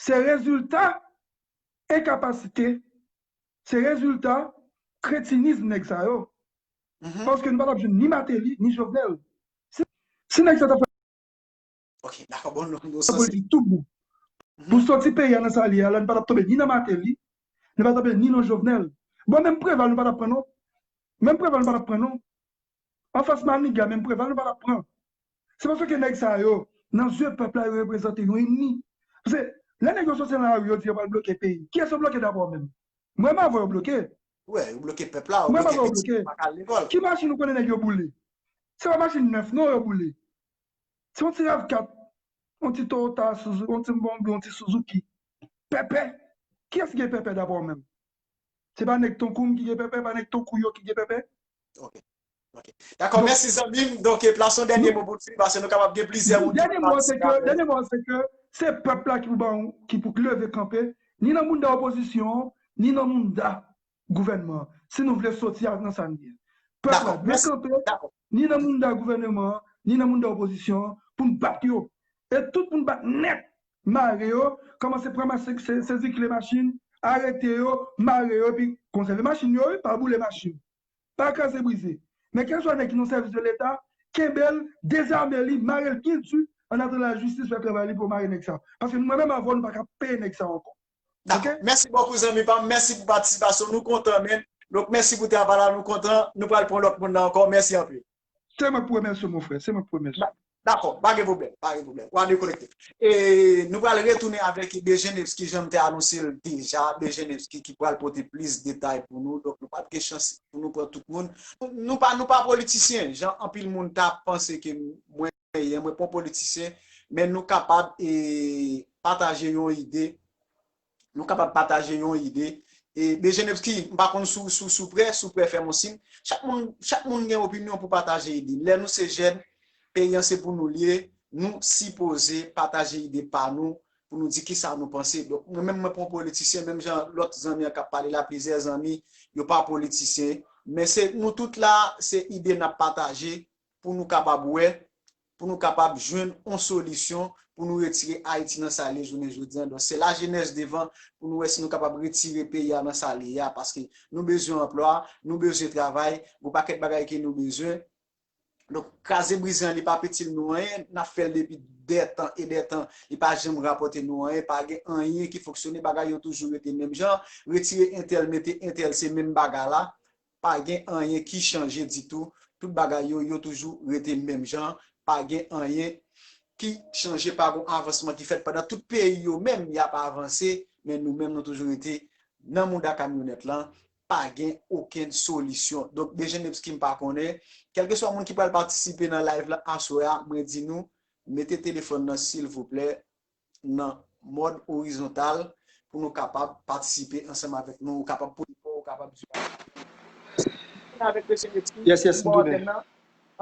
se rezilta enkapasite, se rezilta kretinis nèg sa yo. Paske nou pa t ap jwenn ni Martelly, ni Jovenel. Si, si nèg sa ta fè Ok, dakò, bon, nou, nou politik tout bon. Pou soti peyi a nan sa li a la, nou pa t ap tonbe ni nan Martelly, nou pa t ap tonbe ni nan Jovenel. Bon, menm Preval, nou pa t ap pran non. Menm Preval, nou pa t ap pran non. Anfas Maniga, menm Preval, nou pa t ap pran. Se paske nèg sa yo, nan zye pèp la, yo reprezante yon enmi. Paske lè nèg yo soti nan lari, yo di yo pral bloke peyi. Kiyès yo bloke dabò menm? Mwen m avè yo bloke. Wi, yo bloke pèp la, yo bloke pitit ki pa ka al lekòl. Ki machin ou konnen nèg yo boule? Se pa machin nèf non yo boule. Se yon ti rav kat, yon ti Toyota, Suzu-, yon ti Monblo, yon ti Suzuki. Pèpè. Kiyès ki gen pèpè dabò menm? Se pa nèg Tonkoum ki gen pèpè, pa nèg Tonkou yo ki gen pèpè. Ok. Ok. Dakò, mèsi zanmi m. Donk, plas yon dènye mo pou n fini, paske nou kapab gen plizyè moun ki pral patisipe avè nou. Dènye mo a se ke se pèp la ki pou ba, ki pou leve kanpe, ni nan mounda opozisyon an, ni nan mounda gouvènman an, si nou vle soti nan sa n ye. Pèp la dwe kanpe, ni nan mounda gouvènman an, ni nan mounda opozisyon an, pou n bat yo. E tout pou n bat nèt, mare yo, kòmanse pran mas-, se-, sezi kle machin, arete yo, mare yo, epi konsève machin yo, wi, pa boule machin. Pa kraze brize. Men kèlswa nèg ki nan sèvis de Leta, kenbe l, dezame li, mare l byen di, an atandan lajistis fè travay li pou mare nèg sa. Paske nou menm avè w, nou pa ka peye nèg sa ankò. Dakò. Mèsi bokou zanmi pa m. Mèsi pou patisipasyon. Nou kontan, men. Donk, mèsi pou travay la. Nou kontan. Nou pral pran lòt moun nan ankò. Mèsi anpil. Se mwen k pou remèsye w, mon frè. Se mwen k pou remèsye w. Dakò, pa gen pwoblèm, pa gen pwoblèm. W a dekonekte. E nou pral retounen avèk Bejenevski, jan m te anonse l deja. Bejenevski ki pral pote plis detay pou nou. Donk, nou p ap gen chans pou nou pran tout moun. Nou pa, nou pa politisyen, jan anpil moun ta panse ke mwen ye, mwen pa yon politisyen, men nou kapab, e, pataje yon ide. Nou kapab pataje yon ide. E, Bejenevski, m pa konn si w, si w, si w prè, si w prè, fè m yon siy. Chak moun, chak moun gen opinyon pou pataje ide. Lè nou se jèn, peyi an se pou nou l ye, nou sipoze pataje ide pa nou pou nou di kisa nou panse. Donk, mwen menm, mwen pa yon politisyen, menm jan lòt zanmi an k ap pale la, plizyè zanmi, yo pa politisyen. Men se nou tout la, se ide n ap pataje pou nou kapab wè, pou nou kapab jwenn yon solisyon pou nou retire Ayiti nan sa l ye jounen jodi a. Donk, se lajenès devan pou nou wè si nou kapab retire peyi a nan sa l ye a, paske nou bezwen anplwa, nou bezwen travay, gon pakèt bagay ke nou bezwen. Donk, kraze brize an, li p ap itil nou anyen, n ap fè l depi dè tan e dè tan, li pa janm rapòte nou anyen, pa gen anyen ki fonksyone, bagay yo toujou rete menm jan, retire entèl, mete entèl, se menm bagay la, pa gen anyen ki chanje ditou, tout bagay yo, yo toujou rete menm jan, pa gen anyen ki chanje, pa gon avansman ki fèt pandan tout peyi yo menm, y ap avanse, men nou menm nou toujou rete nan mouda kamyonèt lan, pa gen okenn solisyon. Donk, Dejenepski, m pa konnen, kèlkeswa moun ki pral patisipe nan live la aswè a, mwen di nou, mete telefòn nan silvouplè nan mòd orizontal pou nou kapab patisipe ansanm avèk nou, ou kapab poze kò, ou kapab di avèk Dejenepski, yes, yes, m tounen.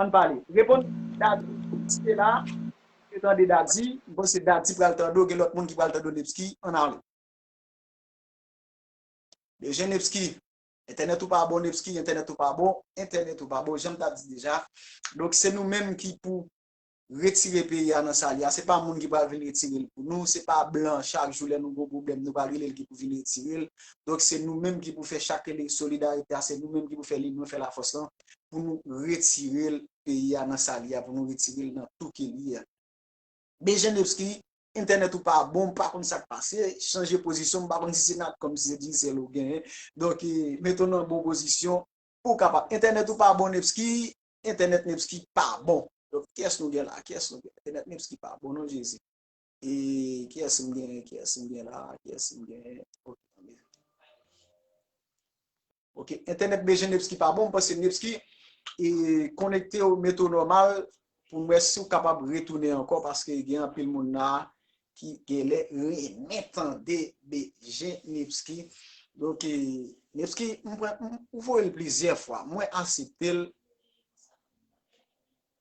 Ann pale. Reponn Dadi, si te la, te tande Dadi, m panse Dadi pral tande w, gen lòt moun ki pral tande w, Nepski, ann ale. Dejenepski, entènèt ou pa bon, Nepski, entènèt ou pa bon, entènèt ou pa bon, jan m t ap di deja. Donk, se nou menm ki pou retire peyi a nan sa l ye a. Se pa moun ki pral vin retire l pou nou, se pa blan, chak jou lè nou gon pwoblèm, nou pral rele l ki pou vin retire l. Donk, se nou menm ki pou fè chak solidarite a, se nou menm ki pou fè linyon, fè lafòs lan, pou nou retire l, peyi a nan sa l ye a, pou nou retire l nan tou ke l ye a. Dejenepski, entènèt ou pa bon, m pa konn sa k pase, chanje pozisyon, m pa konn si se Natcom, si se Digicel ou genyen. Donk, eh, mete w nan bon pozisyon pou w kapab. Entènèt ou pa bon, Nepski, entènèt Nepski pa bon. Donk, kiyès nou gen la? Kiyès nou gen? Entènèt Nepski pa bon, non, Jezi. E kiyès m gen? Kiyès m gen la? Kiyès m gen? Ok, tann. Ok, entènèt Dejenepski pa bon, m panse Nepski, e, konekte w, mete w nòmal, pou m wè si w kapab retounen ankò, paske gen anpil moun la ki genlè renmen tande Dejenepski. Donk, e, Nepski, m pran, m, ou voye l plizyè fwa, mwen aksepte l,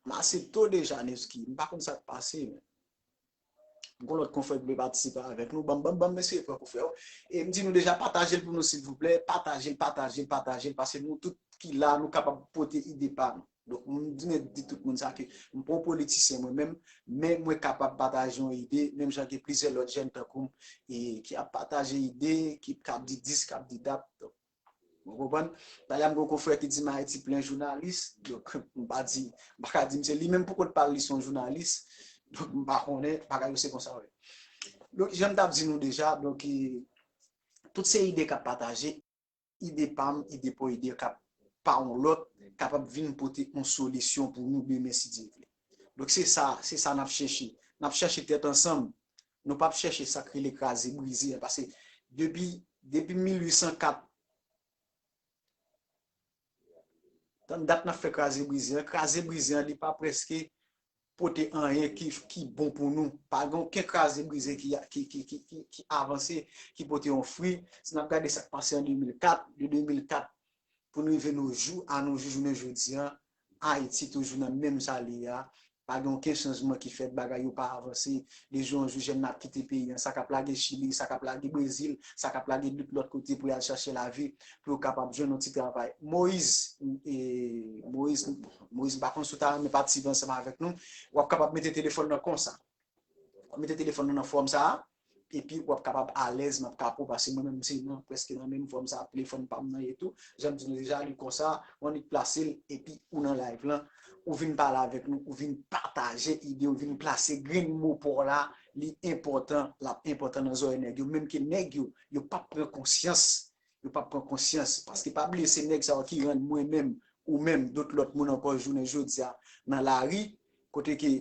m aksepte w deja, Nepski, m pa konn sa k pase, men. Gon lòt konfrè ki vle patisipe avèk nou. Ban m, ban m, ban m eseye pran konfrè yo. E m di nou deja, pataje l pou nou, silvouplè. Pataje l, pataje l, pataje l. Paske nou tout ki la, nou kapab pote ide pa nou. Donk, m di, mwen di tout moun sa ke m pa yon politisyen mwen menm, men mwen kapab pataje yon ide, menm jan ke plizyè lòt jèn tankou m, e ki ap pataje ide, ki, k ap di dis, k ap di dat. Donk, Ou konprann? Talè a m gen yon konfrè ki di m Ayiti plen jounalis. Donk, m pa di, m pa ka di m se li menm pou kont pa l, li se yon jounalis. Donk, m pa konnen, bagay yo se konsa yo ye. Donk, jan m t ap di nou deja, donk, e, tout se ide k ap pataje, ide pa m, ide pa w, ide k ap pa yon lòt, kapab vin pote yon solisyon pou nou demen, si Dye vle. Donk, se sa, se sa n ap chèche. N ap chèche tèt ansanm. Nou p ap chèche sa k rele kraze brize an, paske depi, depi mil uit san kat, tann dat n ap fè kraze brize an. Kraze brize an, li pa prèske pote anyen ki, ki bon pou nou. Pa gen okenn kraze brize ki, ki, ki, ki, ki, ki avanse, ki pote yon fwi. Si n ap gade sa k pase an de mil kat, de de mil kat pou n rive nos jours, a nos jours, jounen jodi an, Ayiti toujou nan menm sa l ye a. Pa gen okenn chanjman ki fèt, bagay yo pa avanse. De jou an jou, jèn nan ap kite peyi an, sa k ap lage Chili, sa k ap lage Brezil, sa k ap lage tout lòt kote pou y al chache lavi, pou yo kapab jwenn yon ti travay. Moyiz, e, Moyiz, Moyiz, m pa konn si w ta renmen patisipe ansanm avèk nou, w ap kapab mete telefòn nan konsa. W ap mete telefòn nan nan fòm sa a, epi w ap kapab alèz, m ap kapo, paske mwen menm se nan, prèske nan menm fòm sa a, telefòn pa m nan ye tou. Jan m di nou deja, li konsa, w annik plase l, epi ou nan live lan, ou vin pale avèk nou, ou vin pataje ide, ou vin plase grenn mo pa w la, li enpòtan, l ap enpòtan nan zòrèy nèg yo, menm ke nèg yo, yo p ap pran konsyans, yo p ap pran konsyans, paske pa bliye se nèg sa yo ki rann mwen menm, ou menm, dòt lòt moun ankò jounen jodi a nan lari, kote ke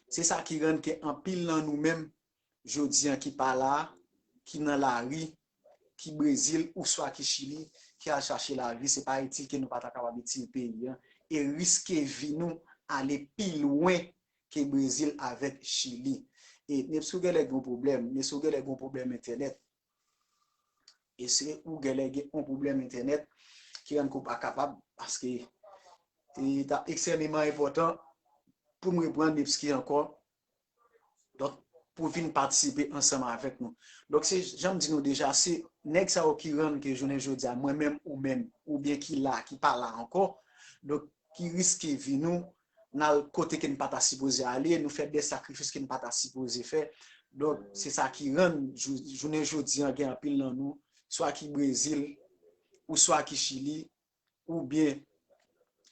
Se sa ki rann ke anpil nan nou menm, jodi an ki pa la, ki nan lari, ki Brezil, oswa ki Chili, ki al chache lavi, se pa itil ke nou pa ta kapab itil peyi an, e riske vi nou ale pi lwen ke Brezil avèk Chili. E Nepsi, ou genlè gen yon pwoblèm, Nepsi, ou genlè gen yon pwoblèm entènèt. E se ou genlè gen yon pwoblèm entènèt ki rann ke w pa kapab, paske e t ap ekstrèmeman enpòtan pou m reprann Nepsi ankò. Donk, pou vin patisipe ansanm avèk nou. Donk, se, jan m di nou deja, se nèg sa yo ki rann ke jounen jodi a, mwen menm ou menm, oubyen ki la, ki pa la ankò, donk, ki riske vi nou, n al kote ke n pa ta sipoze ale, nou fè de sakrifis ke n pa ta sipoze fè. Donk, se sa ki rann jou- jounen jodi a, gen anpil nan nou, swa ki Brezil, ou swa ki Chili, oubyen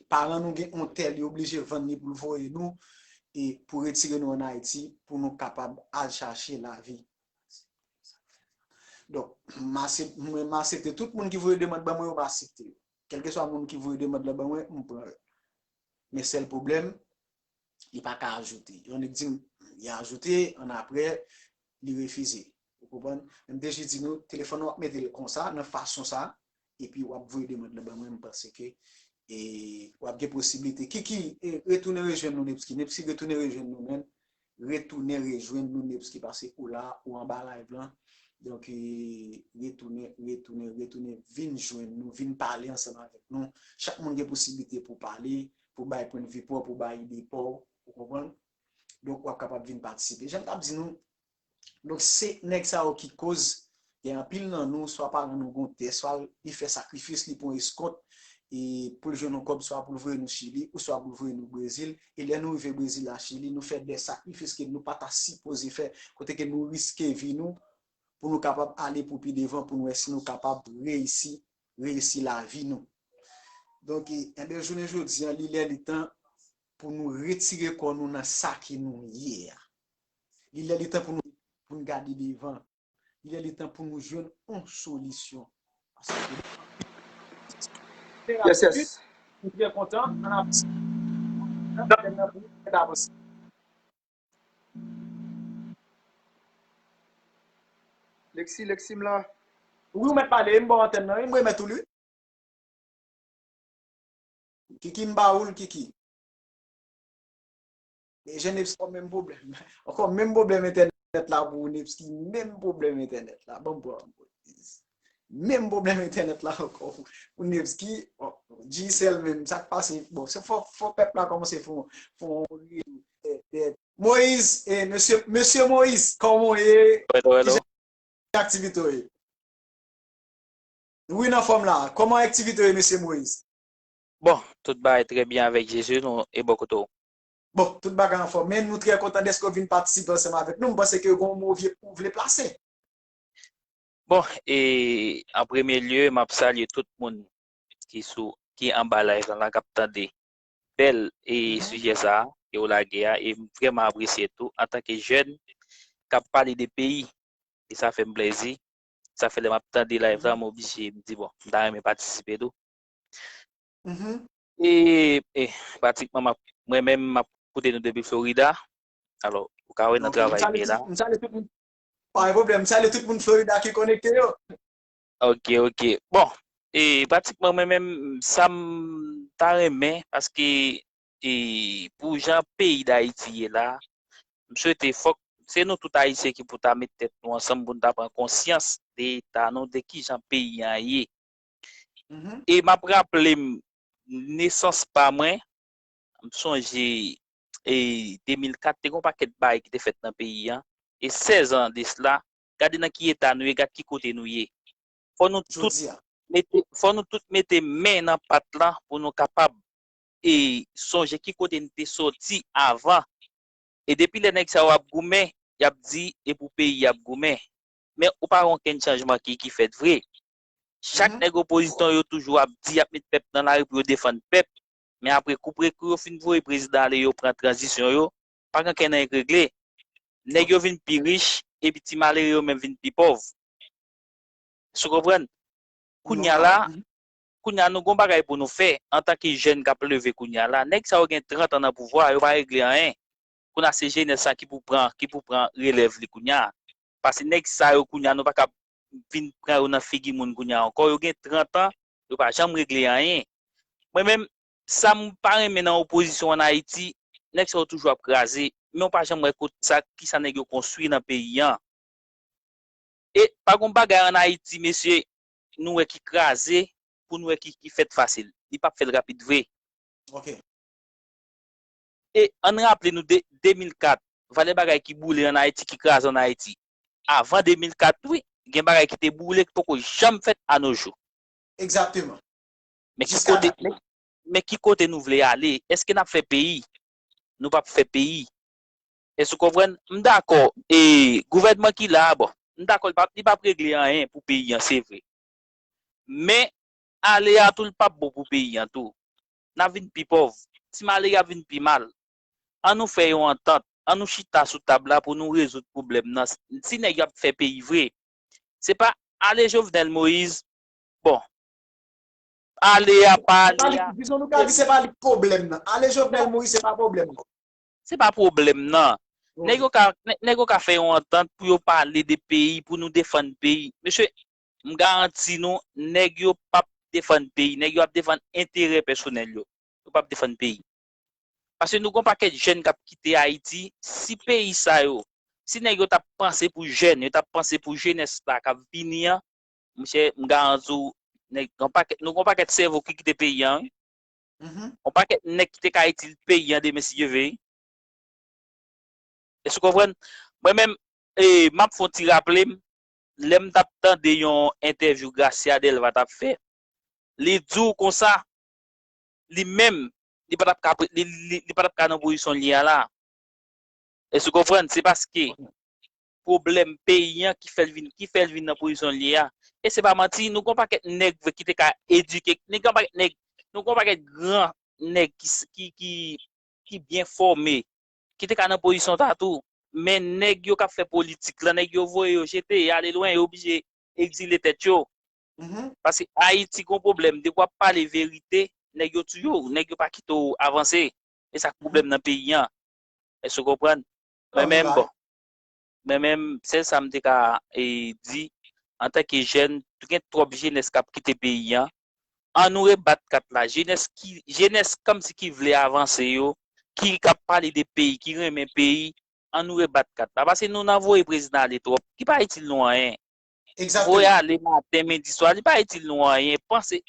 paran nou gen yon tè, li oblije vann li pou l voye nou, e pou retire nou ann Ayiti, pou nou kapab al chache lavi. Donk, m aksep- mwen, m aksepte tout moun ki voye demann ban mwen yo, m aksepte yo. Kèlkeswa moun ki voye demann lan ban mwen, m pran l. Men sèl pwoblèm, li pa ka ajoute. Yon nèg di m, li ajoute, annapre, li refize. Ou konprann? Men m te jis di nou, telefòn nan w ap mete l konsa, nan fason sa, epi w ap voye demann lan ban mwen, m panse ke, e, w ap gen posiblite. Kiki, e, retounen rejwenn nou, Nepski. Nepski, retounen rejwenn nou, menn. Retounen rejwenn nou, Nepski, paske ou la, ou anba live lan. Donk, e, retounen, retounen, retounen, vin jwenn nou, vin pale ansanm avèk nou. Chak moun gen posiblite pou pale, pou bay pwennvi pa w, pou bay ide pa w, ou konprann? Donk, w ap kapab vin patisipe. Jan m t ap di nou, donk, se nèg sa yo ki koz, gen anpil nan nou, swa paran nou gon tè, swa li fè sakrifis, li pran eskont, e pou l jwenn yon kòb, swa pou l voye nou Chili, ou swa pou l voye nou Brezil. E lè nou rive Brezil la, Chili, nou fè de sakrifis ke nou pa ta sipoze fè, kote ke nou riske vi nou, pou nou kapab ale pou pi devan, pou nou wè si nou kapab reyisi, reyisi lavi nou. Donk, e, enben, jounen jodi a, li lè, li tan pou nou retire kò nou nan sa ke nou ye a. Li lè, li tan pou nou, pou nou gade devan. Li lè, li tan pou nou jwenn yon solisyon. Paske Yes, yes. M byen kontan. Ann ap- Lexi, Lexi, m la. Wi, ou mèt pale, m ba w antèn nan, wi, m remèt ou li. Kiki, m ba ou l, Kiki. E Jean Nepski, menm pwoblèm. Ankò, menm pwoblèm entènèt la pou ou, Nepski, menm pwoblèm entènèt la. Ban m pran Moyiz. Menm pwoblèm entènèt la ankò pou, pou Nepski. Bon, Digicel menm, sa k pase? Bon, se fò, fò pèp la kòmanse fè yon, fè yon rezo. Moyiz, e, mesye, mesye Moyiz, kòman w ye? Hello, hello. Kijan aktivite w ye? Wi, nan fòm la. Kòman aktivite w ye, mesye Moyiz? Bon, tout bagay trè byen avèk Jezi, nou, e bò kote w? Bon, tout bagay anfòm. Men nou trè kontan dèske w vin patisipe ansanm avèk nou. M panse ke gen yon mo vye ou vle plase. Bon, e an premye lye, m ap salye tout moun ki sou, ki anba live la, k ap tande bèl e sijè sa a ke w lage a, e m vrèman apresye tou, antanke jèn k ap pale de peyi, e sa fè m plezi. Sa fè lè m ap tande live la, m oblije, m di, bon, m ta renmen patisipe tou. E, e pratikman, m ap, mwen menm, m ap koute nou depi Florida. Alò, ou ka wè nan travay m ye la. M salye tout moun. Pa gen pwoblèm, m salye tout moun Florida ki konekte yo. Ok, ok. Bon, e pratikman, mwen menm, sa m ta renmen, paske, e pou jan peyi Dayiti ye la, m swete fòk se nou tout Ayisyen ki pou ta met tèt nou ansanm pou n ta pran konsyans de eta nou, de kijan peyi an ye. E m ap raple m, nesans pa mwen, m sonje, e de mil kat, te gen yon pakèt bagay ki te fèt nan peyi an. E sèz an de sila, gade nan ki eta nou ye, gad ki kote nou ye. Fò nou tout mete, fò nou tout mete men nan pat lan pou nou kapab, e sonje ki kote n te soti avan. E depi lè nèg sa yo ap goumen, y ap di e pou peyi y ap goumen. Men ou pa wè okenn chanjman ki, ki fèt vre. Chak nèg opozisyon yo toujou ap di y ap met pèp nan lari pou yo defann pèp. Men apre, kou prekou yo fin voye prezidan ale, yo pran tranzisyon yo, pa gen okenn anyen k regle. Nèg yo vin pi rich, epi ti malere yo menm vin pi pòv. Ou konprann? Kounye a la, kounye a nou gon bagay pou nou fè antanke jèn k ap leve kounye a la. Nèg sa yo gen trant an nan pouvwa, yo pa regle anyen. Kounye a se jenès la ki pou pran, ki pou pran relèv li kounye a. Paske nèg sa yo kounye a, nou pa ka vin pran yo nan figi moun kounye a ankò. Yo gen trant an, yo pa janm regle anyen. Mwen menm, sa m pa renmen nan opozisyon ann Ayiti, nèg sa yo toujou ap kraze, men w pa janm wè kot sa, kisa nèg yo konstwi nan peyi an. E pa gon bagay ann Ayiti, mesye, nou wè ki kraze, pou nou wè ki, ki fèt fasil. Li p ap fèt rapid vre. E ann raple nou de, de mil kat, Valè bagay ki boule ann Ayiti, ki kraze ann Ayiti. Avan de mil kat, wi, gen bagay ki te boule ki poko janm fèt a no jou. Egzakteman. Men ki kote, men, men ki kote nou vle ale? Èske n ap fè peyi? Nou p ap fè peyi. Èske w konprann? M dakò, e, gouvènman ki la a, bon, m dakò, li p ap, li p ap regle anyen pou peyi an, se vre. Men, ale a tou, li p ap bon pou peyi an tou. N ap vin pi pòv. Ti male a vin pi mal. An nou fè yon antant. An nou chita sou tab la pou nou rezoud pwoblèm nan. Si nèg y ap fè peyi vre, se pa ale Jovenel Moïse, bon, ale a, pa ale a. Dizon nou ka di se pa li pwoblèm nan. Ale Jovenel Moïse, se pa pwoblèm nan. Se pa pwoblèm nan. Nèg yo ka, nèg yo ka fè yon antant pou yo pale de peyi, pou nou defann peyi. Mesye, m garanti nou, nèg yo p ap defann peyi. Nèg yo ap defann enterè pèsonèl yo. Yo p ap defann peyi. Paske nou gon pakèt jèn k ap kite Ayiti, si peyi sa yo, si nèg yo t ap panse pou jèn, yo t ap panse pou jenès la k ap vini an, monchè, m garanti w, nèg, gon pakèt, nou gon pakèt sèvo ki kite peyi an, wi. Gon pakèt nèg ki te ka itil peyi an demen si Dye vle. Èske w konprann? Mwen menm, e, m ap fè yon ti raple m, lè m t ap tande yon entèvyou Gracia Delva t ap fè, li di w konsa, li menm, li pa t ap ka, li, li, li pa t ap ka nan pozisyon l ye a la. Èske w konprann? Se paske pwoblèm peyi an ki fè l vin, ki fè l vin nan pozisyon l ye a. E se pa manti, nou gon pakèt nèg vre ki te ka edike, nou gon pakèt nèg, nou gon pakèt gran nèg ki, ki, ki, ki byen fòme, ki te ka nan pozisyon sa tou. Men nèg yo k ap fè politik lan, nèg yo voye yo jete, y ale lwen, yo oblije egzile tèt yo. Paske Ayiti gon pwoblèm, depi w ap pale verite, nèg yo touye w, nèg yo pa kite w avanse. E sa k pwoblèm nan peyi an. Èske w konprann? Mwen menm, bon. Mwen menm, sèl sa m te ka, e, di, antanke jèn, gen twòp jenès k ap kite peyi an. An nou rebat kat la. Jenès ki, jenès kòmsi ki vle avanse yo, ki, k ap pale de peyi, ki renmen peyi, an nou rebat kat la. Paske nou nan voye prezidan ale twòp, ki pa itil nou anyen. Voye ale maten, midi, swa, li pa itil nou anyen. Panse,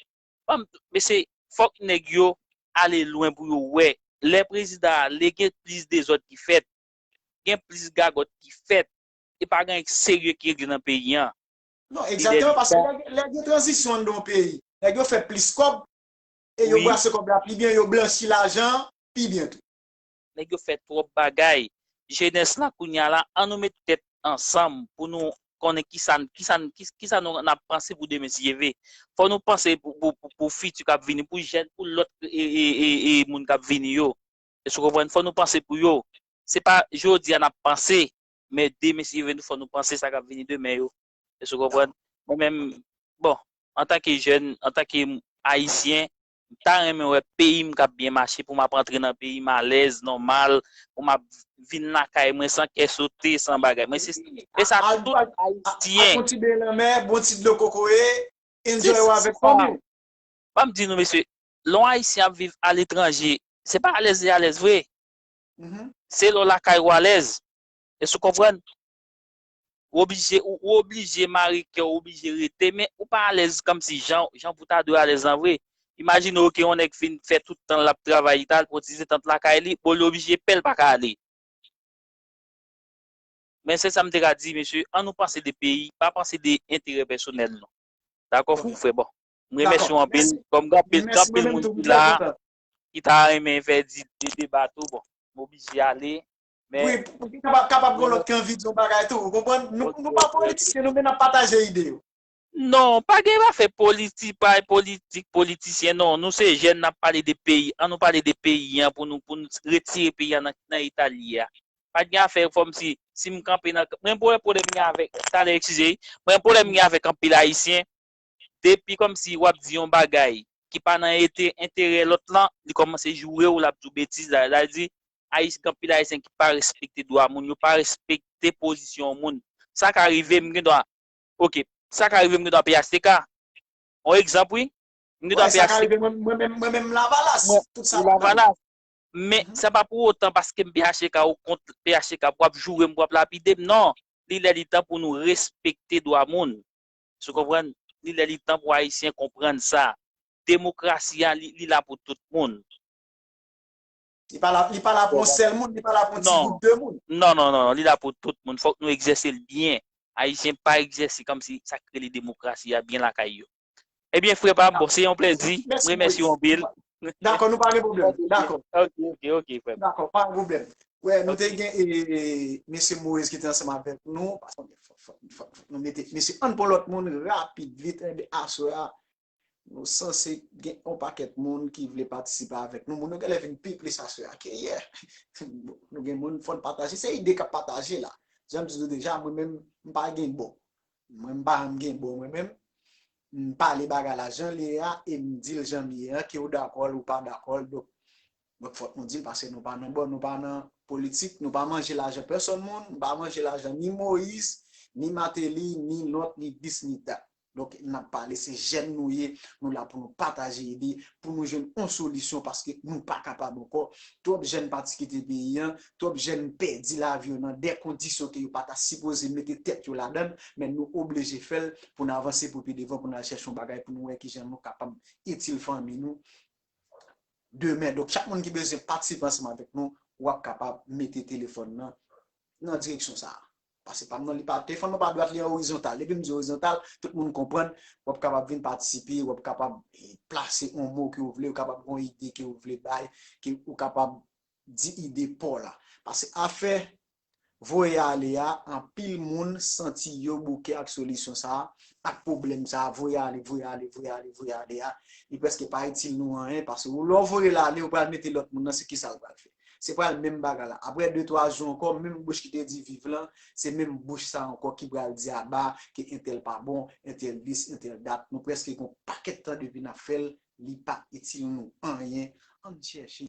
mesye, fòk nèg yo ale lwen pou yo wè. Lè prezidan ale, gen plis dezòd ki fèt. Gen plis gagòt ki fèt. E pa gen anyen serye ki regle nan peyi an. Non, egzakteman, paske lè, lè gen tranzisyon anndan yon peyi, nèg yo fè plis kòb, e yo brase kòb la pi byen, yo blanchi lajan pi byen tou. Nèg yo fè twòp bagay. Jenès lan kounye a la, an nou met tèt ansanm pou nou konnen kisa, kisa, kisa nou n ap panse pou demen si Dye vle. Fò nou panse pou, pou, pou, pou fiti k ap vini, pou jèn, pou lòt e, e, e, e moun k ap vini yo. Èske w konprann? Fò nou panse pou yo. Se pa jodi a n ap panse, men demen si Dye vle nou fò nou panse sa k ap vini demen yo. Èske w konprann? Mwen menm, bon, antanke jèn, antanke Ayisyen, m ta renmen wè peyi m k ap byen mache, pou m ap antre nan peyi m alèz, nòmal, pou m ap vin lakay mwen san kè sote, san bagay. Mwen se, e sa tout Ayisyen. Bon ti ben lanmè, bon ti dlo kokoye, enjoy w avèk fanmi w. Ban m di nou, mesye, lè yon Ayisyen ap viv aletranje, se pa alèz li alèz vre. Se lè w lakay ou alèz. Èske w konprann? Ou oblije, ou, ou oblije mare kè w, ou oblije rete, men ou pa alèz kòmsi jan, jan pou ta dwe alèz lan vre. Imajine w ke yon nèg fin fè tout tan l ap travay, li t al pran ti detant lakay li, bon, li oblije pè l pa ka ale. Men se sa m te ka di, mesye, an nou panse de peyi, pa panse de enterè pèsonèl nou. Dakò, frè, bon. M remèsye w anpil. Kòm gen anpil, gen anpil moun ki la, ki ta renmen fè di, de deba tou, bon, m oblije ale. Men, wi, pou ki kapab, kapab gen lòt ki anvi di yon bagay tou, ou konprann? Nou, nou pa politisyen, nou, men n ap pataje ide yo. Non, pa gen afè politi-, pa politik, politisyen, non. Nou se jèn, n ap pale de peyi. An nou pale de peyi an pou nou, pou nou retire peyi an nan, nan eta l ye a. Pa gen afè kòmsi, si m kanpe nan, mwen pwoblèm, pwoblèm gen avèk, talè, eskize, mwen pwoblèm gen avèk anpil Ayisyen, depi kòmsi w ap di yon bagay ki pa nan ete-, enterè lòt lan, li kòmanse joure w, l ap di w betiz la, l ap di, Ayisyen, gen anpil Ayisyen ki pa respekte dwa moun, yo pa respekte pozisyon moun. Sa ka rive, m gen dwa, oke, sa ka rive, m gen dwa P H T K. Yon egzanp, wi. M gen dwa P H T K. Mwen menm, mwen menm Lavalas, tout sa Lavalas. Men sa pa pou otan paske m P H T K ou kont P H T K pou w ap joure m, pou w ap lapide m, non. Li lè li tan pou nou respekte dwa moun. Èske w konprann? Li lè li tan pou Ayisyen konprann sa. Demokrasi a, li, li la pou tout moun. Li pa la, li pa la pou yon sèl moun, li pa la pou yon ti gwoup de moun. Non, non, non, non, li la pou tout moun. Fòk nou egzèse l byen. Ayisyen pa egzèse kòmsi sa k rele demokrasi a byen lakay yo. Ebyen, frè pa m, bon, se yon plèzi. M remèsye w anpil. Dakò, nou pa gen pwoblèm. Dakò. Ok, ok, ok, frè m. Dakò, pa gen pwoblèm. Wè, nou te gen e, e, mesye Moïse ki te ansanm avèk nou. Paske fò, fò, fò, fò nou mete mesye ann pou lòt moun rapid, vit, enben aswè a, nou sanse gen yon pakèt moun ki vle patisipe avèk nou. Moun yo genlè vin pi plis aswè a ke yè. Nou gen moun, fò n pataje. Se ide k ap pataje la. Jan m di nou deja, mwen menm, m pa gen bò. Mwen, m pa janm gen bò mwen menm. M pale bagay la jan l ye a e m di l jan l ye a, ke w dakò l ou pa dakò l. Donk, donk fòk nou di l paske nou pa nan bò, nou pa nan politik, nou pa manje lajan pèsòn moun, nou pa manje lajan ni Moïse, ni Martelly, ni lòt, ni dis, ni dat. Donk, n ap pale, se jèn nou ye, nou la pou nou pataje ide, pou nou jwenn yon solisyon paske nou pa kapab ankò. Twòp jèn pati kite peyi an, twòp jèn pèdi lavi yo nan de kondisyon ke yo pa ta sipoze mete tèt yo ladan l, men nou oblije fè l pou n avanse pou pi devan, pou n al chèche yon bagay pou nou wè kijan nou kapab itil fanmi nou demen. Donk, chak moun ki bezwen patisipe ansanm avèk nou, w ap kapab mete telefòn nan nan direksyon sa a. Paske pa m nan, li pa, telefòn nan pa dwat, li an orizontal. Depi m di orizontal, tout moun konprann, w ap kapab vin patisipe, w ap kapab eh, plase yon mo ke w vle, w kapab gen yon ide ke w vle bay, ke w kapab di ide pa w la. Paske afè voye ale a, anpil moun santi yo bouke ak solisyon sa a, ak pwoblèm sa a, voye ale, voye ale, voye ale, voye ale a, li prèske pa itil nou anyen, paske w, lè w voye l ale, w pral mete lòt moun nan, se kisa l pral fè? Se pral menm bagay la. Apre de, twa jou ankò, menm bouch ki te di viv lan, se menm bouch sa ankò ki pral di aba, ke entèl pa bon, entèl dis, entèl dat. Nou prèske gen yon pakèt tan depi n ap fè l, li pa itil nou anyen. Ann chèche.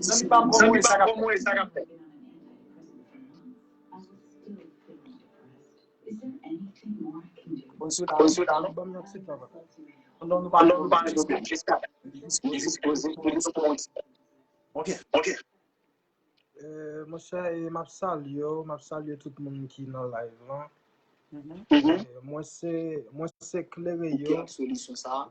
Zanmi pa m, kòman w ye, sa k ap fèt? Bon, sou la, ban m yon ti tan, papa. Non, nou pa nan pwoblèm, jis dispoze, dispoze pou yon ti tan. Ok. Eh, monchè, eh, m ap salye w, m ap salye tout moun ki nan live lan. Eh, mwen se, mwen se klere yo. Ou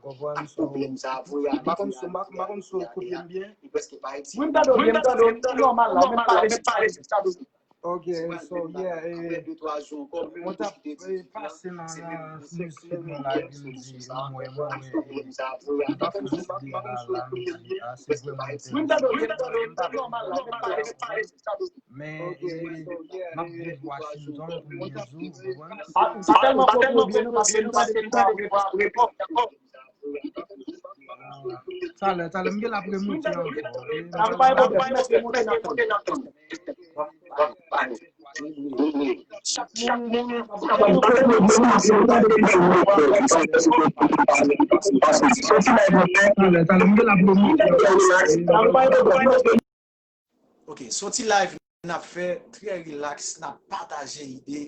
konprann? So, m pa konn si, m pa konn si w kopye m byen. Wi, m tande w byen, m tande w nòmal la, men pale, men pale. Ok, so, yeah, eh, mwen t ap eh, pase nan, nan sou site nou la, epi m di, mwen, mwen, mwen, eh, m pa fè yon site deja la, m di, ah, se vre mwen te. Men, eh, m ap viv Washington premye jou, ou konprann? Ah, m pa tèlman kopye w byen non, paske m tande, m tande gen vwa repò. Talè, talè, m gen l ap remonte ankò, ok? Ah, pa gen pwoblèm, m ap remonte nan tan. Chak moun, Talè, talè, m gen l ap remonte ankò. Ok, se yon ti live n ap fè, trè rilaks, n ap pataje ide,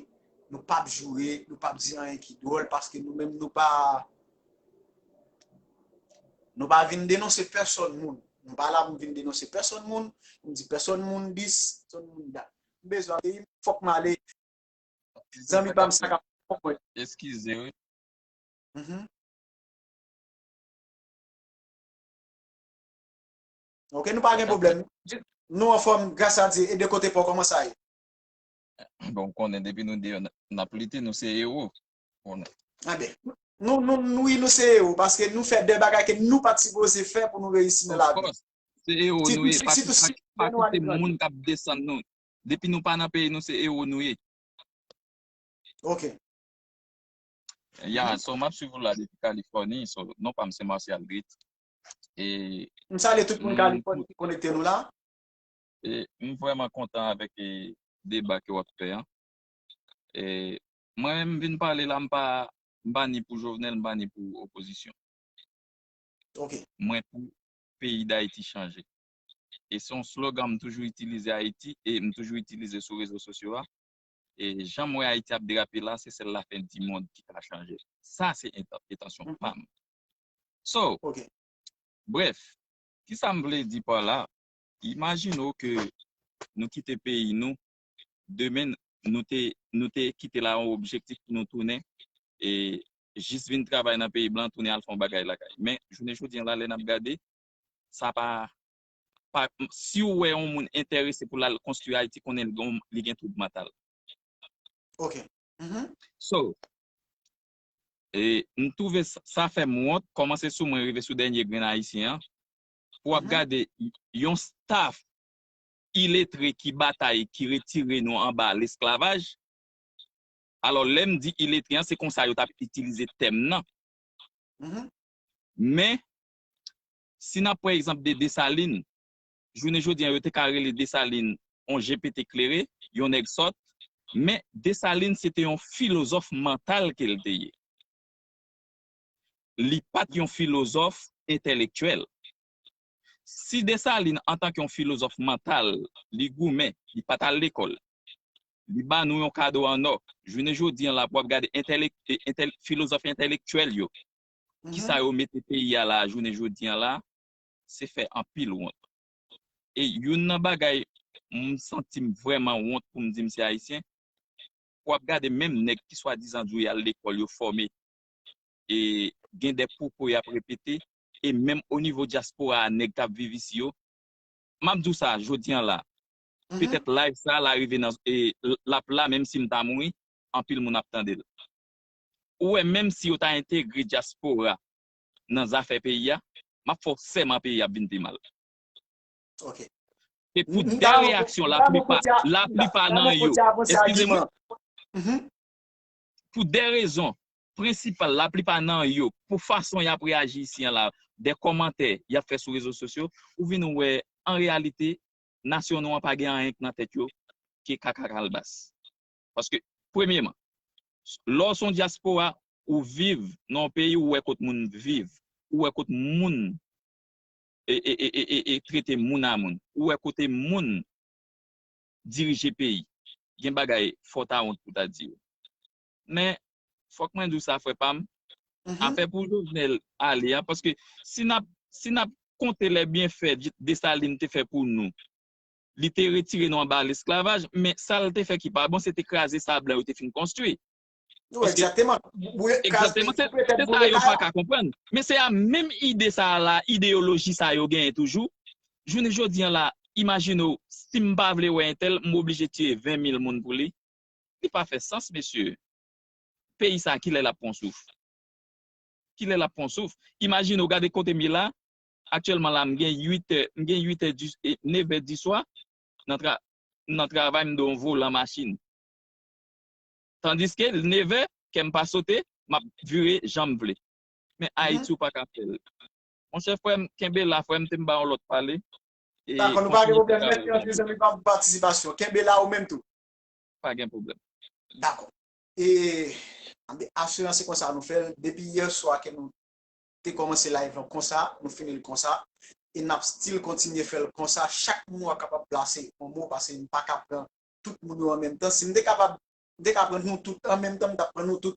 nou p ap joure, nou p ap di anyen ki dwòl, paske nou menm nou pa, nou pa vin denonse pèsòn moun. Nou pa la pou n vin denonse pèsòn moun, pou n di pèsòn moun dis, pèsòn moun dat. M bezwen peyi m, fòk m ale. Zanmi pa m sa k ap fè mwen. Eskize wi. Mhm. Ok, nou pa gen pwoblèm. Nou anfòm, gras a Dye. E de kote pa w, kòman sa ye? Bon, ou konnen depi nou deyò n ap lite, nou se ewo. Konnen. Anben, nou, nou, nou, wi, nou se ewo, paske nou fè de bagay ke nou pa t sipoze fè pou nou reyisi nan lavi. Se ewo nou ye, pa kite moun k ap desann nou. Depi nou pa nan peyi nou, se ewo nou ye. Ok. Ya, so m ap swiv ou la depi Kalifòni, so non pa m se Martial Grit. E M salye tout moun Kalifòni ki konekte nou la. E m vrèman kontan avèk e, deba ke w ap fè an. E mwen menm m vin pale la, m pa, m pa ni pou Jovenel, m pa ni pou opozisyon. Ok. Mwen pou peyi Dayiti chanje. E se yon slogan m toujou itilize Ayiti e m toujou itilize sou rezo sosyo a. E jan m wè Ayiti ap derape la, se sèl lafen di mond ki ka chanje. Sa se entansyon pa m. So, brèf, kisa m vle di pa la? Imajine w ke nou kite peyi nou, demen nou te, nou te kite la yon objektif pou nou tounen, e jis vin travay nan peyi blan, tounen al fè yon bagay lakay. Men, jounen jodi an la, lè n ap gade, sa pa, pa, si w wè yon moun enterese pou l al konstwi Ayiti, konnen li gen, li gen twoub mantal. Ok. Mhm. So, e, m twouve sa, sa fè m wont, kòmanse sou mwen rive sou dènye grenn ayisyen an, pou w ap Mhm. gade yon staff iletre ki batay, ki retire nou anba lesklavaj. Alò, lè m di iletre an, se konsa yo t ap itilize tèm nan. Mhm. Men, si n ap pran egzanp de Desalin, jounen jodi an, yo te ka rele Desalin yon G P T klere, yon nèg sòt, men Desalin se te yon filozòf mantal ke l te ye. Li pa t yon filozòf entèlektyèl. Si Desalin, antanke yon filozòf mantal, li goumen, li pa t al lekòl, li ba nou yon kado an ò, jounen jodi an la, pou w ap gade entèlek, e, entèl, filozòf entèlektyèl yo, kisa yo mete peyi a la, jounen jodi an la, se fè anpil wont. E youn nan bagay, m santi m vrèman wont pou m di m se ayisyen, pou w ap gade menm nèg ki swadizan di w y al lekòl, yo fòme, e gen de pwopo y ap repete, e menm o nivo dyaspora a, nèg k ap viv isi yo, m ap di w sa, jodi an la, petèt live sa la rive nan, e, l ap la, menm si m ta mouri, anpil moun ap tande l. Ou wè, menm si yo ta entegre dyaspora nan zafè peyi a, m ap fè w sèman peyi a ap vin pi mal. Ok. E pou de reyaksyon, laplipa, laplipa nan yo, eskize mwen, pou de rezon prensipal, laplipa nan yo, pou fason y ap reyaji isi an la, de kòmantè y ap fè sou rezo sosyo, ou vin wè, an reyalite, nasyon nou an pa gen anyen k nan tèt yo ke kaka kalbas. Paske, premyeman, lè w se yon dyaspora, ou viv nan yon peyi, ou wè kot moun viv, ou wè kot moun e, e, e, e, e, e trete moun a moun, ou wè kote moun dirije peyi. Gen bagay fò w ta wont pou w ta di yo. Men, fòk mwen di w sa, frè pa m, afè pou Jovenel ale a, paske si n ap, si n ap konte lè byenfè Desalin te fè pou nou, li te retire nou anba lesklavaj, men sa l te fè ki pa bon, se te kraze sa blan yo te fin konstwi. Egzakteman. Egzakteman, se sa yo pa ka konprann. Men se a menm ide sa a la, ideyoloji sa yo genyen toujou. Jounen jodi an la, imajine w, si m pa vle wè entèl, m oblije tiye ven mil moun pou li. Li pa fè sans, mesye. Peyi sa, kilè l ap pran souf? Kilè l ap pran souf? Imajine w, gade kote m ye la, aktyèlman la, m gen uit è, m gen uit è, nevè diswa, nan, tra, nan travay, m do yon volan machin. Tandiske, nevè, kè m pa sote, m ap vire jan m vle. Men Ayiti, ou pa ka fè l. Monchè, frè m, kenbe la, frè m, te m ba yon lòt pale. Dakò, nou pa gen pwoblèm. Mèsi anpil, zanmi pa m, pou patisipasyon. Kenbe la, ou menm tou. Pa gen pwoblèm. Dakò. E, anben, asirans se konsa nou fè l. Depi yè swa ke nou te kòmanse live lan konsa, nou fini l konsa. E n ap still kontinye fè l konsa. Chak moun w a kapab plase yon mo, paske m pa ka pran tout moun yo an menm tan. Si m te kapab, m te ka pran nou tout an menm tan, m t ap pran nou tout.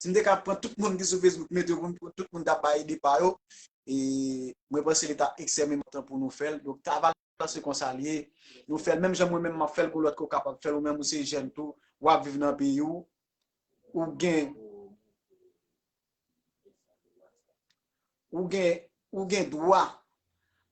Si m te ka pran tout moun ki sou Facebook, mete yo pou m, tout moun t ap bay ide pa yo. E mwen panse li ta ekstrèmeman enpòtan pou nou fè l. Donk, travay la se konsa l ye. Nou fè l menm jan mwen menm m ap fè l, gon lòt ke w kapab fè l, ou menm ou se jèn tou, w ap viv nan peyi w, ou gen, ou gen, ou gen dwa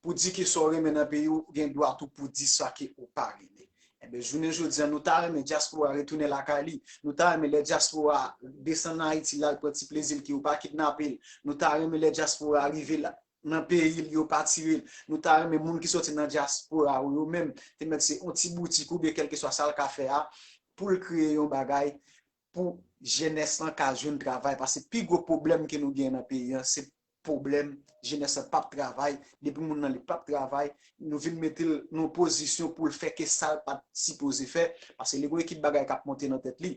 pou di ki sa w renmen nan peyi w, ou gen dwa tou pou di sa ke ou pa renmen. Enben, jounen jodi a, nou ta renmen dyaspora retounen lakay li. Nou ta renmen lè dyaspora desann Ayiti, l al pran ti plezi l, ke yo pa kidnape l. Nou ta renmen lè dyaspora rive la, nan peyi l, yo pa tire l. Nou ta renmen moun ki soti nan dyaspora yo, yo menm, te mèt se yon ti boutik oubyen kèlkeswa sa l ka fè a, pou l kreye yon bagay pou jenès lan ka jwenn travay. Paske pi gwo pwoblèm ke nou gen nan peyi an, se pwoblèm jenès lan p ap travay. Depi moun nan li p ap travay, nou vin mete l nan yon pozisyon pou l fè ke sa l pa t sipoze fè. Paske li gon ekip bagay k ap monte nan tèt li.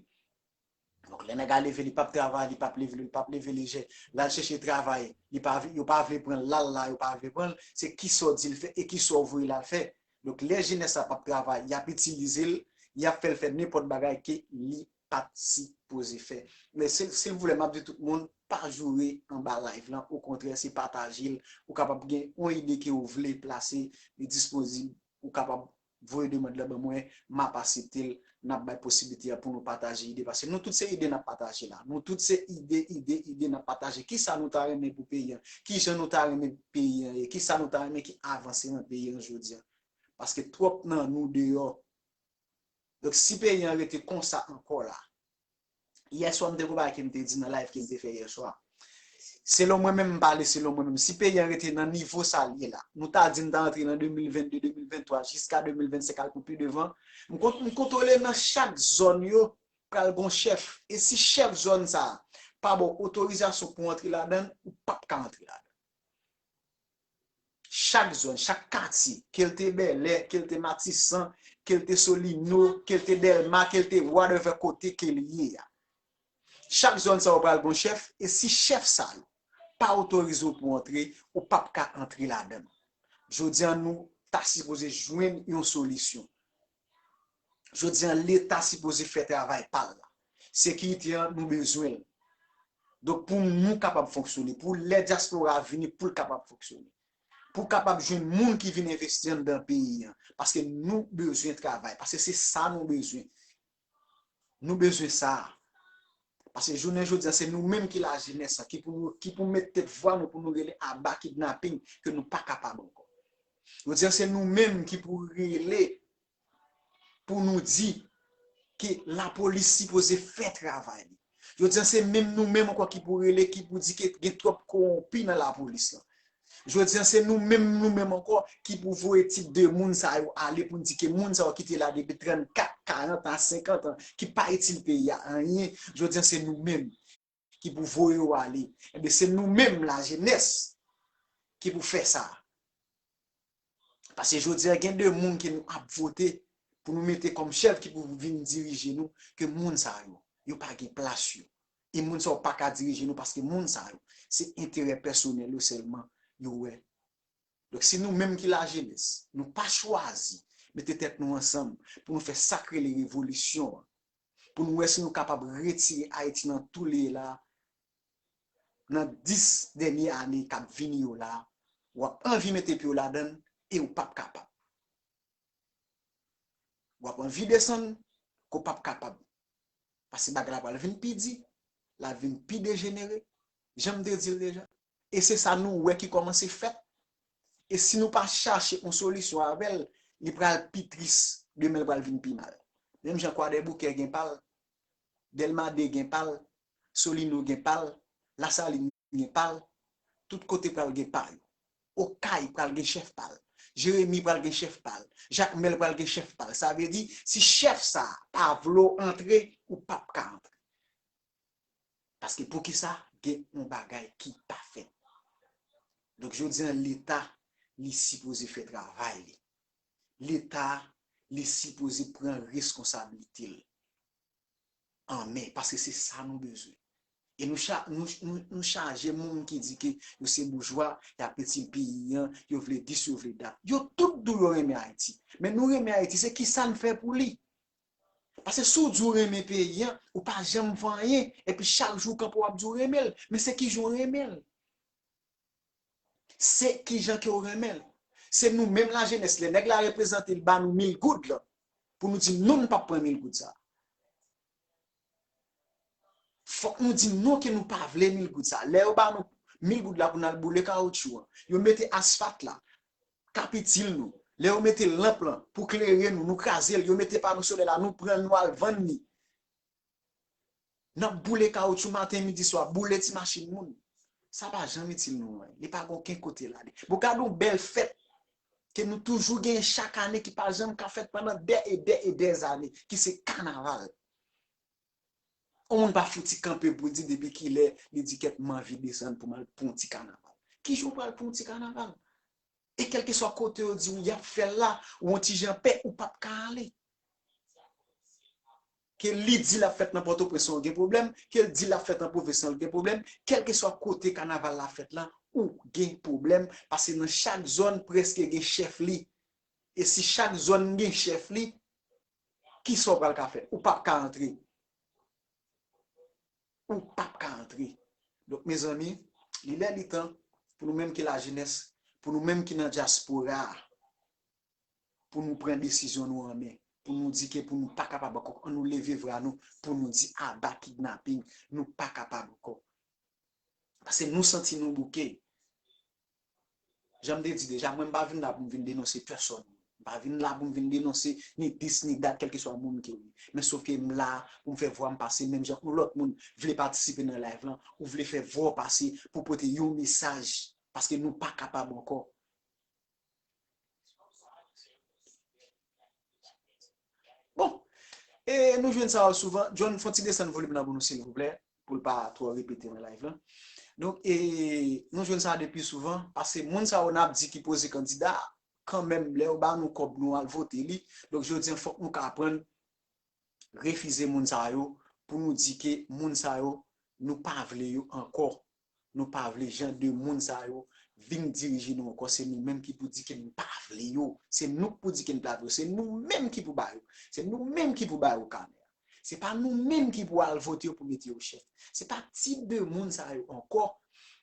Donk, lè nèg a leve, li p ap travay, li p ap leve, li p ap leve lejè. L al chèche travay, li pa, yo pa vle pran l, l al la, yo pa vle pran l. Se kisa w di l fè e kisa w voye l al fè. Donk, lè jenès la p ap travay, y ap itilize l, y ap fè l fè nenpòt bagay ke li pa t sipoze fè. Men, sil, silvouplè, m ap di tout moun, pa joure anba live lan. Okontrè, se pataje l. Ou kapab gen yon ide ke w vle plase, li dispozib. Ou kapab voye demann lan ban mwen, m ap aksepte l. n ap bay posiblite a pou nou pataje ide, paske nou tout se ide n ap pataje la. Nou tout se ide, ide, ide n ap pataje. Kisa nou ta renmen pou peyi an? Kijan nou ta renmen peyi an ye? Kisa nou ta renmen ki avanse nan peyi an jodi a? Paske twòp nan nou deyò. Donk, si peyi an rete konsa ankò la, yèswa m te gon bagay ke m te di nan live ke m te fè yèswa. Selon mwen menm, m pale selon mwen menm. Si peyi an rete nan nivo sa l ye la, nou ta di n ta antre nan de mil vennde, de mil venntwa, jiska de mil vennsenk al pou pi devan, m kont-, m kontwole nan chak zòn yo, pral gon chèf. E si chèf zòn sa a pa ba w otorizasyon pou w antre ladan l, ou p ap ka antre ladan l. Chak zòn, chak katye, ke l te Bèlè, ke l te Matisan, ke l te Solino, ke l te Dèlma, ke l te whatever kote ke l ye a. Chak zòn sa yo pral gon chèf, e si chèf sa yo pa otorize w pou w antre, ou p ap ka antre ladan l. Jodi a, nou ta sipoze jwenn yon solisyon. Jodi a, Leta sipoze fè travay pa l la. Sekirite an, nou bezwen l. Donk, pou nou kapab fonksyone, pou lè dyaspora a vini, pou l kapab fonksyone. Pou kapab jwenn moun ki vin envesti anndan peyi an. Paske nou bezwen travay. Paske se sa nou bezwen. Nou bezwen sa. Paske jounen jodi a, se nou menm ki lajenès la, ki pou, ki pou met tèt vwa nou pou nou rele aba kidnaping ke nou pa kapab ankò. Jodi a, se nou menm ki pou rele pou nou di ke lapolis sipoze fè travay li. Jodi a, se menm nou menm ankò ki pou rele, ki pou di ke gen twòp kowonpi nan lapolis lan. Jodi a, se nou menm, nou menm ankò ki pou voye tit de moun sa yo ale pou n di ke moun sa yo ki te la depi trannkat, karant a senkant an, ki pa itil peyi a anyen. Jodi a, se nou menm ki pou voye yo ale. Ebyen, se nou menm, lajenès, ki pou fè sa. Paske jodi a, gen de moun ke nou ap vote pou nou mete kòm chèf ki pou vin dirije nou, ke moun sa yo, yo pa gen plas yo. E moun sa yo pa ka dirije nou paske moun sa yo, se enterè pèsonèl yo sèlman yo wè. Donk, si nou menm ki lajenès, nou pa chwazi mete tèt nou ansanm pou nou fè sa k rele revolisyon an, pou nou wè si nou kapab retire Ayiti nan tou li ye la, nan dis dènye ane k ap vini yo la, w ap anvi mete pye w ladan l e w p ap kapab. W ap anvi desann, ke w p ap kapab. Paske bagay la pral vin pi di, l ap vin pi dejenere, jan m te di l deja. E se sa nou wè ki kòmanse fèt. E si nou pa chache yon solisyon avè l, li pral pi tris, demen l pral vin pi mal. Menm jan Kwadèboukè gen pa l, Dèlma de gen pa l, Solino gen pa l, Lasalin gen pa l, tout kote pral gen pa yo. Okay pral gen chèf pa l, Jeremi pral gen chèf pa l, Jakmèl pral gen chèf pa l. Sa vle di, si chèf sa a pa vle w antre, ou p ap ka antre. Paske poukisa? Gen yon bagay ki pa fèt. Donk, jodi a, Leta, li sipoze fè travay li. Leta, li sipoze pran reskonsablite l an men, paske se sa nou bezwen. E nou, cha, nou, nou, nou chaje moun ki di ke yo se boujwa, y ap itil peyi an, yo vle dis, yo vle dat. Yo tout di w yo renmen Ayiti. Men nou renmen Ayiti, se kisa n fè pou li? Paske si w di w renmen peyi an, ou pa janm fè anyen, epi chak jou w kanpe w ap di w renmen l. Men se kijan w renmen l? Se kijan ke w renmen l? Se nou menm lajenès, lè nèg la reprezante l ba nou mil goud la, pou nou di non, n p ap pran mil goud sa. Fòk nou di non ke nou pa vle mil goud sa. Lè yo ba nou mil goud la pou n al boule kawoutchou an, yo mete asfalt la, k ap itil nou. Lè yo mete lanp lan pou klere nou, nou kraze l, yo mete pano solèy la, nou pran l, nou al vann li. N ap boule kawoutchou maten, midi, swa, boule ti machin moun. Sa pa janm itil nou anyen. Li pa gen okenn kote l ale. Bon, gade yon bèl fèt ke nou toujou genyen chak ane ki pa janm ka fèt pandan dè e dè e dè zane, ki se kanaval. Yon moun pa fouti kanpe pou l di depi kilè li di kèt m anvi desann pou m al pou yon ti kanaval. Kijan w pral pou yon ti kanaval? E kèlkeswa kote yo di w y ap fè l la, ou yon ti jan pè, ou p ap ka ale. Ke li di l ap fèt nan Pòtoprens, ou gen pwoblèm. Ke l di l ap fèt nan pwovens lan, ou gen pwoblèm. Kèlkeswa kote kanaval la fèt la, ou gen pwoblèm. Paske nan chak zòn, prèske gen chèf li. E si chak zòn gen chèf li, kisa w pral ka fè? Ou p ap ka antre. Ou p ap ka antre. Donk, mezanmi, li lè li tan pou nou menm ki lajenès, pou nou menm ki nan dyaspora a, pou nou pran desizyon nou an men. pou nou di ke pou nou pa kapab ankò, ann nou leve vwa nou pou nou di aba kidnaping, nou pa kapab ankò. Paske nou santi nou bouke. Jan m te di deja, mwen m pa vin la pou m vin denonse pèsòn. M pa vin la pou m vin denonse ni dis ni dat, kèlkeswa moun ke w ye. Men sof ke m la pou m fè vwa m pase, menm jan yon lòt moun vle patisipe nan live lan, ou vle fè vwa w pase pou pote yon mesaj, paske nou pa kapab ankò. Bon, e nou jwenn sa yo souvan. John, fè yon ti desann volim nan pou nou, silvouplè, pou l pa twò repete nan live lan. Donk, e nou jwenn sa depi souvan, paske moun sa yo n ap di ki poze kandida, kanmenm, lè yo ba nou kòb, nou al vote li. Donk, jodi a, fòk nou ka aprann refize moun sa yo, pou nou di ke moun sa yo, nou pa vle yo ankò. Nou pa vle jan de moun sa yo vin dirije nou ankò. Se nou menm ki pou di ke n pa vle yo. Se nou k pou di ke n pa vle yo. Se nou menm ki pou ba yo. Se nou menm ki pou ba yo kanè a. Se pa nou menm ki pou al vote yo pou mete yo chèf. Se pa tip de moun sa yo ankò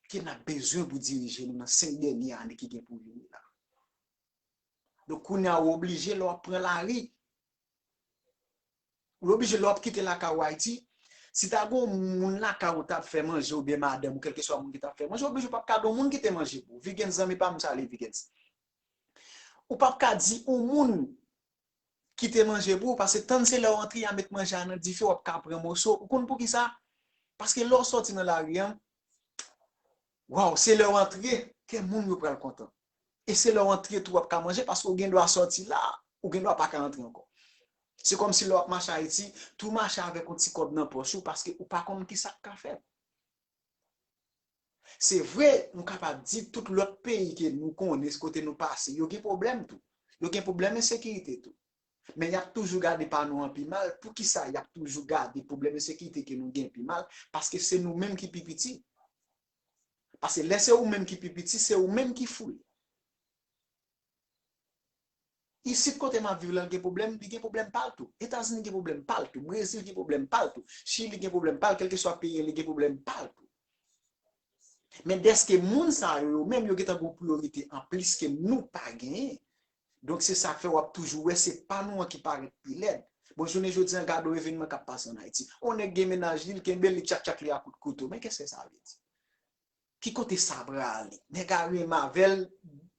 ke n ap bezwen pou dirije nou nan senk dènye ane ki gen pou vini la. Donk, kounye a, ou oblije, lè w ap pran lari, ou oblije, lè w ap kite lakay ou Ayiti, si ta gen yon moun lakay ou t ap fè manje oubyen madanm ou, kèlkeswa moun ki t ap fè manje, ou oblije, ou p ap ka di yon moun kite manje pou ou. Vigens, zanmi pa m, m salye Vigens. Ou p ap ka di yon moun kite manje pou ou, paske tann se lè w antre, y a met manje a nan dife, w ap ka pran moso. Ou konn poukisa? Paske lè w sòti nan lari a, waw, se lè w antre ke moun yo pral kontan. E se lè w antre tou w ap ka manje, paske ou gen dwa sòti la, ou gen dwa pa ka antre ankò. Se kòmsi lè w ap mache Ayiti, tou mache avèk yon ti kòb nan pòch ou, paske ou pa konn kisa k ka fèt. Se vre, nou kapab di tout lòt peyi ke nou konnen, kote nou pase, yo gen pwoblèm tou. Yo gen pwoblèm ensekirite tou. Men y ap toujou gade pa nou an pi mal. Poukisa y ap toujou gade pwoblèm ensekirite ke nou gen pi mal? Paske se nou menm ki pi piti. Paske lè se ou menm ki pi piti, se ou menm ki foule. Isit kote m ap viv la, l gen pwoblèm, li gen pwoblèm pa l tou. Etazini gen pwoblèm pa l tou. Brezil gen pwoblèm pa l tou. Chili gen pwoblèm pa l, kèlkeswa peyi an, li gen pwoblèm pa l tou. Men dèske moun sa yo, yo menm yo gentan gen yon priyorite anplis ke nou pa genyen. Donk, se sa k fè w ap toujou wè se pa nou an ki parèt pi lèd. Bon, jounen jodi a, gade yon evènman k ap pase ann Ayiti. Yon nèg gen mennaj li, l kenbe l, li tchak tchak li a kout kouto. Men kèske sa vle di? Ki kote sa prale? Nèg a renmen avè l,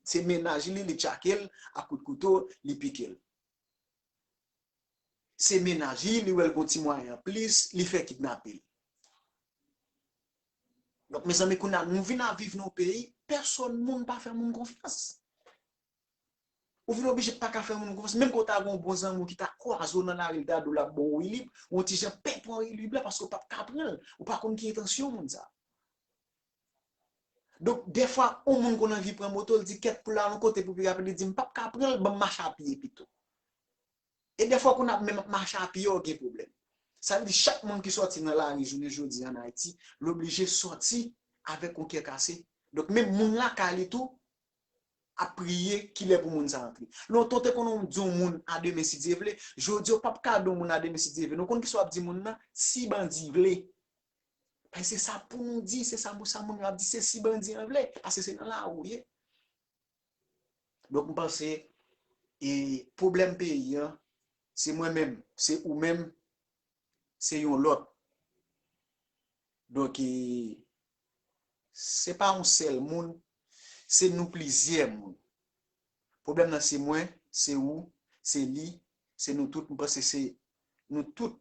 se mennaj li, li tchake l a kout kouto, li pike l. Se mennaj li, li wè l gon ti mwayen anplis, li fè kidnape l. Donk, mezanmi, kounye a, nou vin ap viv nan yon peyi, pèsòn moun pa fè moun konfyans. Ou vin oblije pa ka fè moun konfyans. Menm ke w ta gen yon bon zanmi w ki ta kwaze w nan lari, l ta di w l ap ba w yon wilib, yon ti jan pè pran wilib la, paske w p ap ka pran l. Ou pa konn ki entansyon moun sa. Donk, dèfwa, yon moun konn anvi pran moto, l di, "Kèt, pou l al yon kote pou pi rapid," li di, "M p ap ka pran l, ban m mache a pye pito." E dèfwa, kounye a, menm ap mache a pye, w gen pwoblèm. Sa vle di, chak moun ki sòti nan lari jounen jodi a ann Ayiti, l oblije sòti avèk yon kè kase. Donk, menm moun lakay li tou, ap priye kilè pou moun sa antre. Lontan, w te konn di yon moun a demen, si Dye vle. Jodi a, w p ap ka di yon moun a demen, si Dye vle. Nou konn kisa w ap di moun nan, si bandi vle. Paske se sa pou nou di, se sa, sa moun yo ap di, se si bandi an vle. Paske se nan lari w ye. Donk, m panse, e, pwoblèm peyi an, se mwen menm, se ou menm, se yon lòt. Donk, e, se pa yon sèl moun, se nou plizyè moun. Pwoblèm nan se mwen, se ou, se li, se nou tout. M panse se nou tout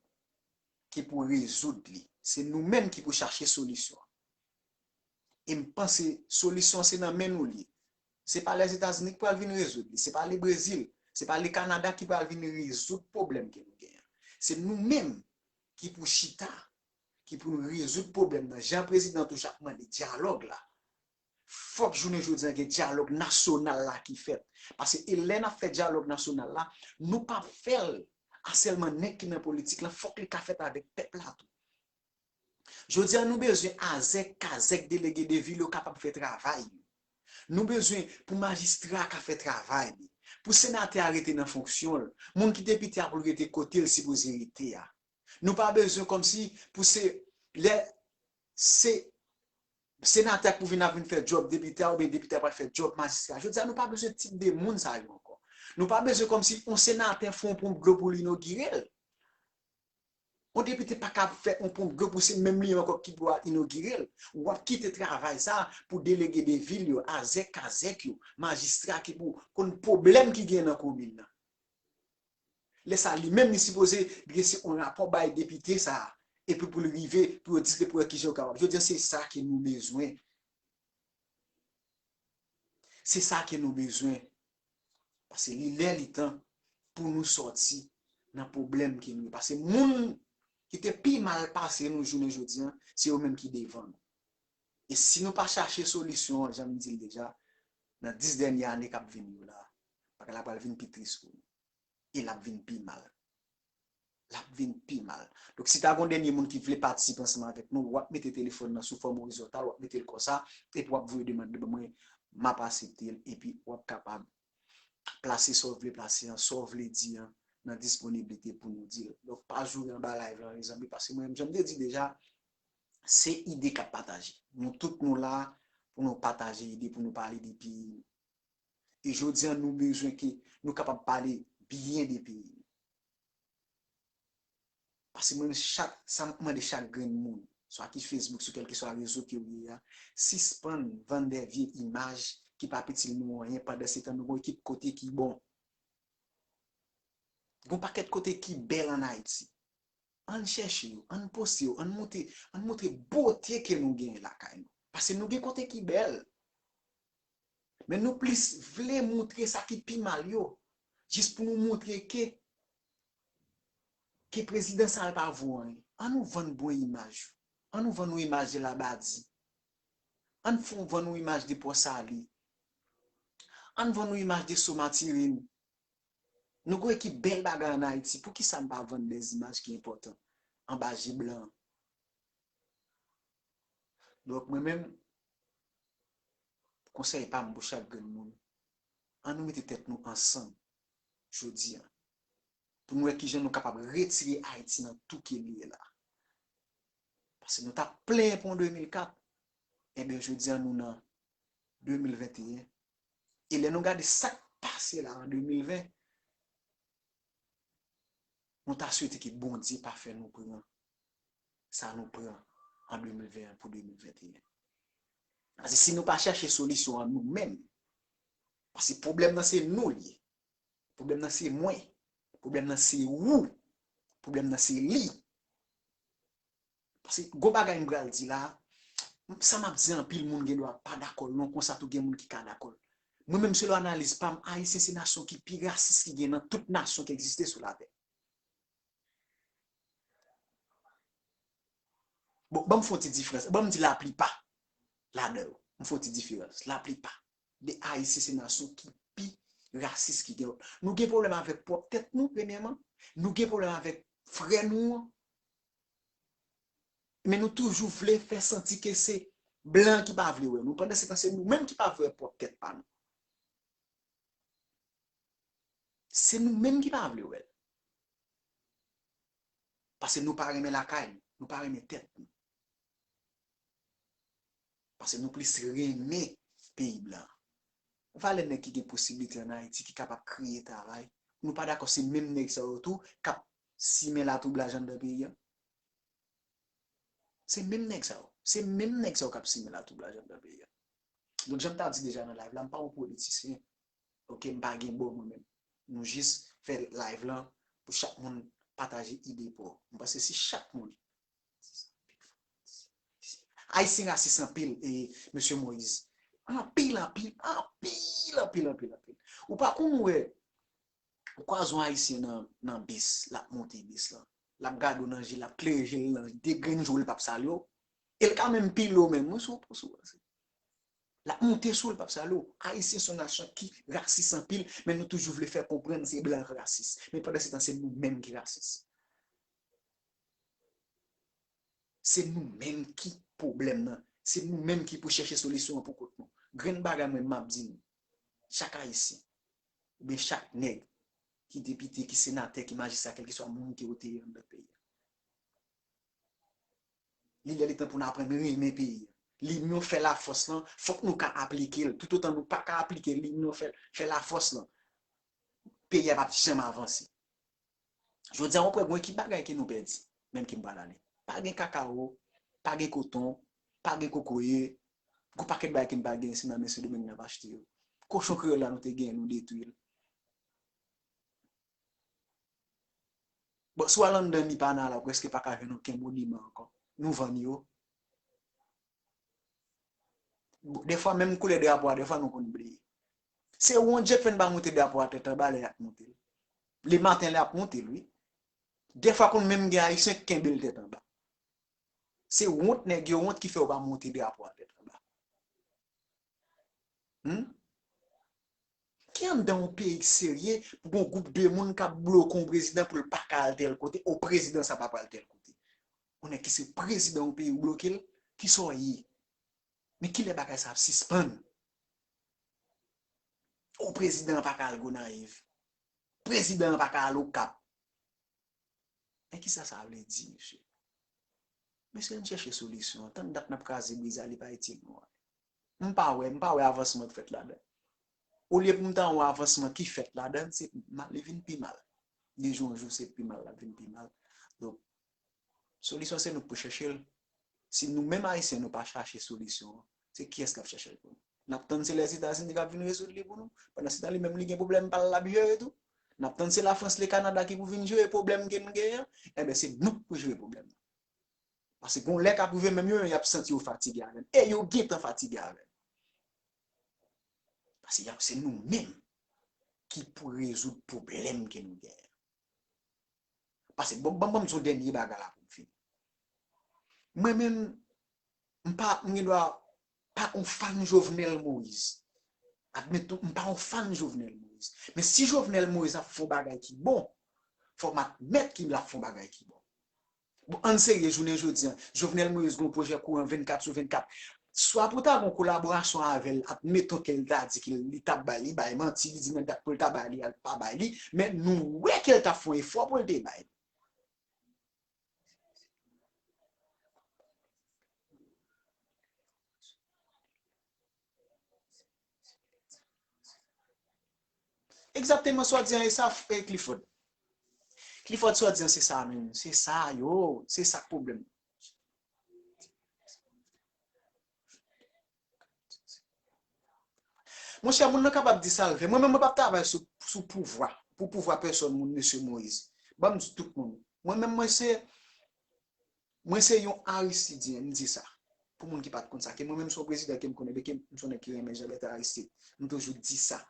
ki pou rezoud li. Se nou menm ki pou chache solisyon. E m panse solisyon se nan men nou li ye. Se pa Lèzetazini ki pral vin rezoud li, se pa le Brezil, se pa le Kanada ki pral vin rezoud pwoblèm ke nou genyen. Se nou menm ki pou chita, ki pou nou rezoud pwoblèm nan. Jan prezidan toujou ap mande dyalòg la. Fòk jounen jodi a gen dyalòg nasyonal la ki fèt. Paske e lè n ap fè dyalòg nasyonal la, nou p ap fè l a sèlman nèg ki nan politik la, fòk li ka fèt avèk pèp la tou. Jodi a, nou bezwen azèk, kazèk, delege de vil yo kapab fè travay yo. Nou bezwen pou majistra ka fè travay li. Pou senatè a rete nan fonksyon l. Moun ki depite a pou l rete kote l sipoze rete a. Nou pa bezwen kòmsi pou se lè se senatè a pou vin ap vin fè djòb depite a oubyen depite a pral fè djòb majistra. Jodi a, nou pa bezwen tip de moun sa yo ankò. Nou pa bezwen kòmsi yon senatè fè yon ponp dlo pou l inogire l. Yon depite pa ka fè yon ponp dlo pou se menm li menm ankò ki pou al inogire l. W ap kite travay sa a pou delege de vil yo, azèk kazèk yo, majistra ki pou konn pwoblèm ki gen nan komin nan. Lè sa a, li menm li sipoze drese yon rapò bay depite sa a, epi pou l rive, pou yo diskite pou wè kijan yo kapab. Jodi a, se sa ke nou bezwen. Se sa ke nou bezwen. Paske li lè, li tan pou nou sòti nan pwoblèm ke nou ye. Paske moun ki te pi mal pase nou jounen jodi a, se yo menm ki devan nou. E si nou pa chache solisyon an, jan m di l deja, nan dis dènye ane k ap vini yo la, bagay la pral vin pi tris pou nou. E l ap vin pi mal. L ap vin pi mal. Donk, si ta gen yon dènye moun ki vle patisipe ansanm avèk nou, w ap mete telefòn nan sou fòm orizontal, w ap mete l konsa, epi w ap voye demann li ban mwen, m ap aksepte l, epi w ap kapab plase sa w vle plase an, sa w vle di an, nan disponiblite pou nou di l. Donk, pa joure anba live lan, mezanmi, paske mwen menm, jan m te di deja, se ide k ap pataje. Nou tout nou la pou nou pataje ide, pou nou pale de peyi nou. E jodi a, nou bezwen ke nou kapab pale byen de peyi nou. Paske mwen, chak, sa m ap mande chak grenn moun, swa ki Facebook, sou kèlkeswa rezo ke w ye a, sispann vann de vye imaj ki p ap itil nou anyen, pandan se tan nou gon ekip kote ki bon. Gon pakèt kote ki bèl ann Ayiti. Ann chèche yo, ann poste yo, ann montre, ann montre bote ke nou genyen lakay nou. Paske nou gen kote ki bèl. Men nou plis vle montre sa ki pi mal yo, jis pou nou montre ke, ke prezidan sa a pa vo anyen. Ann nou vann bon imaj yo. Ann nou vann yon imaj de Labadi. Ann fè yon vann yon imaj de Pòsali. Ann vann yon imaj de Somatirin. Nou gon ekip bèl bagay ann Ayiti. Poukisa n pa vann de imaj ki enpòtan anba je blan an? Donk, mwen menm, konsèy pa m pou chak grenn moun, ann nou mete tèt nou ansanm jodi a, pou nou wè kijan nou kapab retire Ayiti nan tou ke li ye la. Paske nou t ap plenyen pou de mil kat, ebyen, jodi a, nou nan de mil venteyen. E lè nou gade sa k pase la an de mil ven, nou ta swete ke Bondye pa fè nou pran sa nou pran an de mil ven an pou de mil venteyen. Paske si nou pa chèche solisyon an nou menm, paske pwoblèm nan se nou l ye. Pwoblèm nan se mwen. Pwoblèm nan se ou. Pwoblèm nan se li. Paske gon bagay m pral di la, sa m ap di anpil moun gen dwa pa dakò l, non, konsa tou gen moun ki ka dakò l. Mwen menm, selon analiz pa m, Ayisyen se nasyon ki pi rasis ki gen nan tout nasyon ki egziste sou latè. Bon, ban m fè yon ti diferans. Ban m di laplipa ladan yo. M fè yon ti diferans. Laplipa de Ayisyen se nasyon ki pi rasis ki gen. Nou gen pwoblèm avèk pwòp tèt nou, premyèman. Nou gen pwoblèm avèk frè nou an. Men nou toujou vle fè santi ke se blan ki pa vle wè nou. Pandan se tan, se nou menm ki pa vle wè pwòp tèt pa nou. Se nou menm ki pa vle wè l. Paske nou pa renmen lakay nou, nou pa renmen tèt nou. Paske nou plis renmen peyi blan. Valè nèg ki gen posiblite ann Ayiti ki kapab kreye travay. Nou pa dakò se menm nèg sa yo tou k ap simen latwoublaj anndan peyi a. Se menm nèg sa yo. Se menm nèg sa yo k ap simen latwoublaj anndan peyi a. Donk, jan m ta di deja nan live la, m pa yon politisyen. Oke, m pa gen bò mwen menm. Nou jis fè live lan pou chak moun pataje ide pa w. M panse si chak moun Ayisyen rasis anpil, e, mesye Moïse. Anpil, anpil, anpil, anpil, anpil, anpil. Ou pa konn wè, ou kwaze yon Ayisyen nan, nan bis, l ap monte bis lan. L ap gade w nan je, l ap klere je l nan de grenn je w, l p ap salye w. E l ka menm pile w menm, wi, sou, sou, sou. L ap monte sou w, l p ap salye w. Ayisyen se yon nasyon ki rasis anpil, men nou toujou vle fè konprann se blan k rasis. Men pandan se tan, se nou menm ki rasis. Se nou menm ki pwoblèm nan. Se nou menm ki pou chèche solisyon an pou kont nou. Grenn bagay mwen m ap di nou, chak Ayisyen, oubyen chak nèg, ki depite, ki senatè, ki majistra, kèlkeswa moun ke w te ye anndan peyi a. Li lè li tan pou n aprann renmen peyi a. Linyon fè lafòs lan, fòk nou ka aplike l. Toutotan nou pa ka aplike linyon fè, fè lafòs lan, peyi a p ap janm avanse. Jodi a, ou kwè gen ki bagay ke nou pèdi, menm ke m pral ale. Pa gen kakawo, pa gen koton, pa gen kokoye, gon pakèt bagay ke n pa gen, se nan men Sendomeng n ap achte yo. Kochon kreyòl la, nou te gen, nou detwi l. Bon, si w al anndan Mipana la, ou prèske pa ka jwenn okenn moniman ankò. Nou vann yo. Bon, dèfwa, menm koulè drapo a, dèfwa, nou konn bliye. Se wont je k fè n pa moute drapo a tèt anba lè y ap moute l. Lematen, lè y ap moute l, wi. Dèfwa, konn menm gen Ayisyen k kenbe l tèt anba. Se wont nèg yo wont ki fè yo pa moute drapo a tèt anba. Hmm? Ki anndan yon peyi k serye pou gon gwoup de moun k ap bloke yon prezidan pou l pa ka al tèl kote, o prezidan sa pa pral tèl kote? Yon nèg ki se prezidan yon peyi ou bloke l, kisa w ye? Men kilè bagay sa ap sispann? O prezidan an pa ka al Gonayiv. Prezidan an pa ka al Okap. Men kisa sa vle di, mesye? Mesye, ann chèche solisyon. Tann dat n ap kraze brize a, li pa itil nou anyen. M pa wè, m pa wè avansman k fèt ladan. Olye pou m ta wè yon avansman ki fèt ladan, se mal, li vin pi mal. De jou an jou, se pi mal l ap vin pi mal. Donk, solisyon se nou k pou chèche l. Si nou menm Ayisyen nou pa chache solisyon an, se kiyès k ap chèche l pou nou? N ap tann se Lèzetazini k ap vin rezoud li pou nou? Pandan se tan, li menm li gen pwoblèm pa l l ap jere tou? N ap tann se Lafrans, Lekanada ki pou vin jere pwoblèm ke n genyen an? Enben, se nou k pou jere pwoblèm nan. Paske gon lè k ap rive menm yo menm y ap santi yo fatige avè n. E yo gentan fatige avè n. Paske y ap, se nou menm ki pou rezoud pwoblèm ke nou genyen. Paske, bon, ban, ban m di yon dènye bagay la pou m fini. Mwen menm, m pa, m gen dwa pa yon fan Jovenel Moïse. Admeton, m pa yon fan Jovenel Moïse. Men si Jovenel Moïse ap fè yon bagay ki bon, fò m admèt ke l ap fè yon bagay ki bon. Bon, ann serye, jounen jodi a, Jovenel Moïse gen yon pwojè kouran vennkat sou vennkat. Swa pou ta gen yon kolaborasyon avè l, admeton ke l ta di ke li t ap bay, li bay manti, li di nan dat pou l ta bay li a, l pa bay li, men nou wè ke l t ap fè yon efò pou l te bay. Egzakteman, swadizan e sa, e Clifford. Clifford, swadizan se sa menm. Se sa yo, se sa k pwoblèm. Monchè, moun nan kapab di sa l vle. Mwen menm, mwen p ap travay sou, sou pouvwa, pou pouvwa pèsòn moun, mesye Moïse. Ban m di tout moun. Mwen menm, mwen se, mwen se yon Aristidyen, m di sa. Pou moun ki pa t konn sa, ke mwen menm se yon prezidan ke m konnen, ke m se yon nèg ki renmen Jean Bertrand Aristide. M toujou di sa.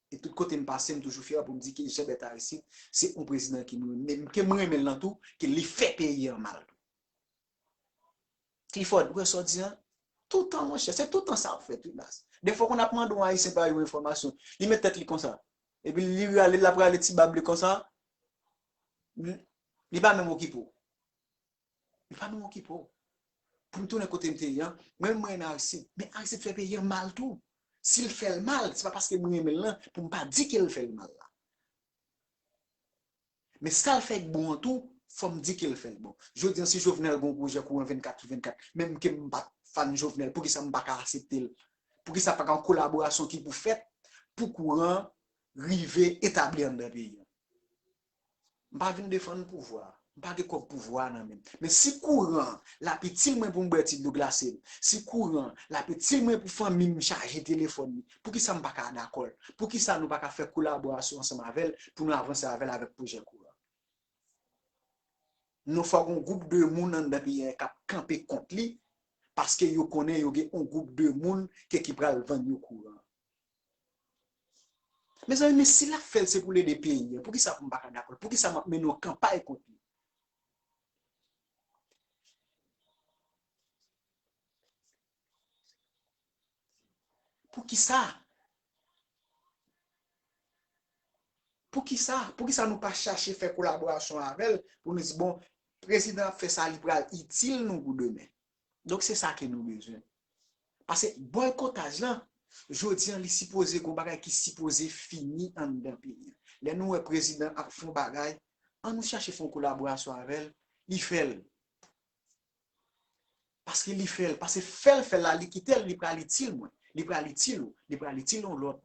E tout kote m pase, m toujou fyè pou m di ke Jean Bertrand Aristide se yon prezidan ke m renmen, ke m renmen l nan tou, ke li fè peyi an mal tou. Clifford, ou wè sa w di an? Toutan, monchè, se toutan sa w fè, wi, baz. Defwa, konn ap mande yon Ayisyen pa yon enfòmasyon, li met tèt li konsa. Epi li rale, l ap rale ti bab li konsa. Li, li pa menm okipe w. Li pa menm okipe w. Pou m tounen kote m te ye an, mwen, mwen renmen Aristide. Men Aristide fè peyi an mal tou. Si l fè l mal, se pa paske mwen renmen l lan, pou m pa di ke l fè l mal la. Men sa l fè k bon an tou, fò m di ke l fè l bon. Jodi an, si Jovenel gen yon pwojè kouran vennkat sou vennkat, menm ke m pa t fan Jovenel, poukisa m pa ka aksepte l? Poukisa pa ka yon kolaborasyon ki pou fèt pou kouran rive etabli anndan peyi an? M pa vin defann pouvwa. M pa gen kòb pouvwa nan men m. Men si kouran l ap itil mwen pou m bwè ti dlo glase m, si kouran l ap itil mwen pou fanmi m chaje telefòn li, poukisa m pa ka dakò l? Poukisa nou pa ka fè kolaborasyon ansanm avè l pou nou avanse avè l avèk pwojè kouran? Non, fò gen yon gwoup de moun anndan peyi a k ap kanpe kont li, paske yo konnen yo gen yon gwoup de moun ke ki pral vann yo kouran. Mezanmi, men si l ap fè l se pou l ede peyi an, poukisa pou m pa ka dakò l? Poukisa m ap mennen yon kanpay kont li? Poukisa? Poukisa? Poukisa nou pa chache fè kolaborasyon avè l pou nou di, bon, prezidan ap fè sa, li pral itil nou pou demen? Donk, se sa ke nou bezwen. Paske bòykotaj lan, jodi an, li sipoze gon bagay ki sipoze fini anndan peyi an. Lè nou wè prezidan ap fè yon bagay, ann nou chache fè yon kolaborasyon avè l, li fè l. Paske li fè l, paske fè l fè l la, li kite l, li pral itil mwen, li pral itil ou, li pral itil yon lòt.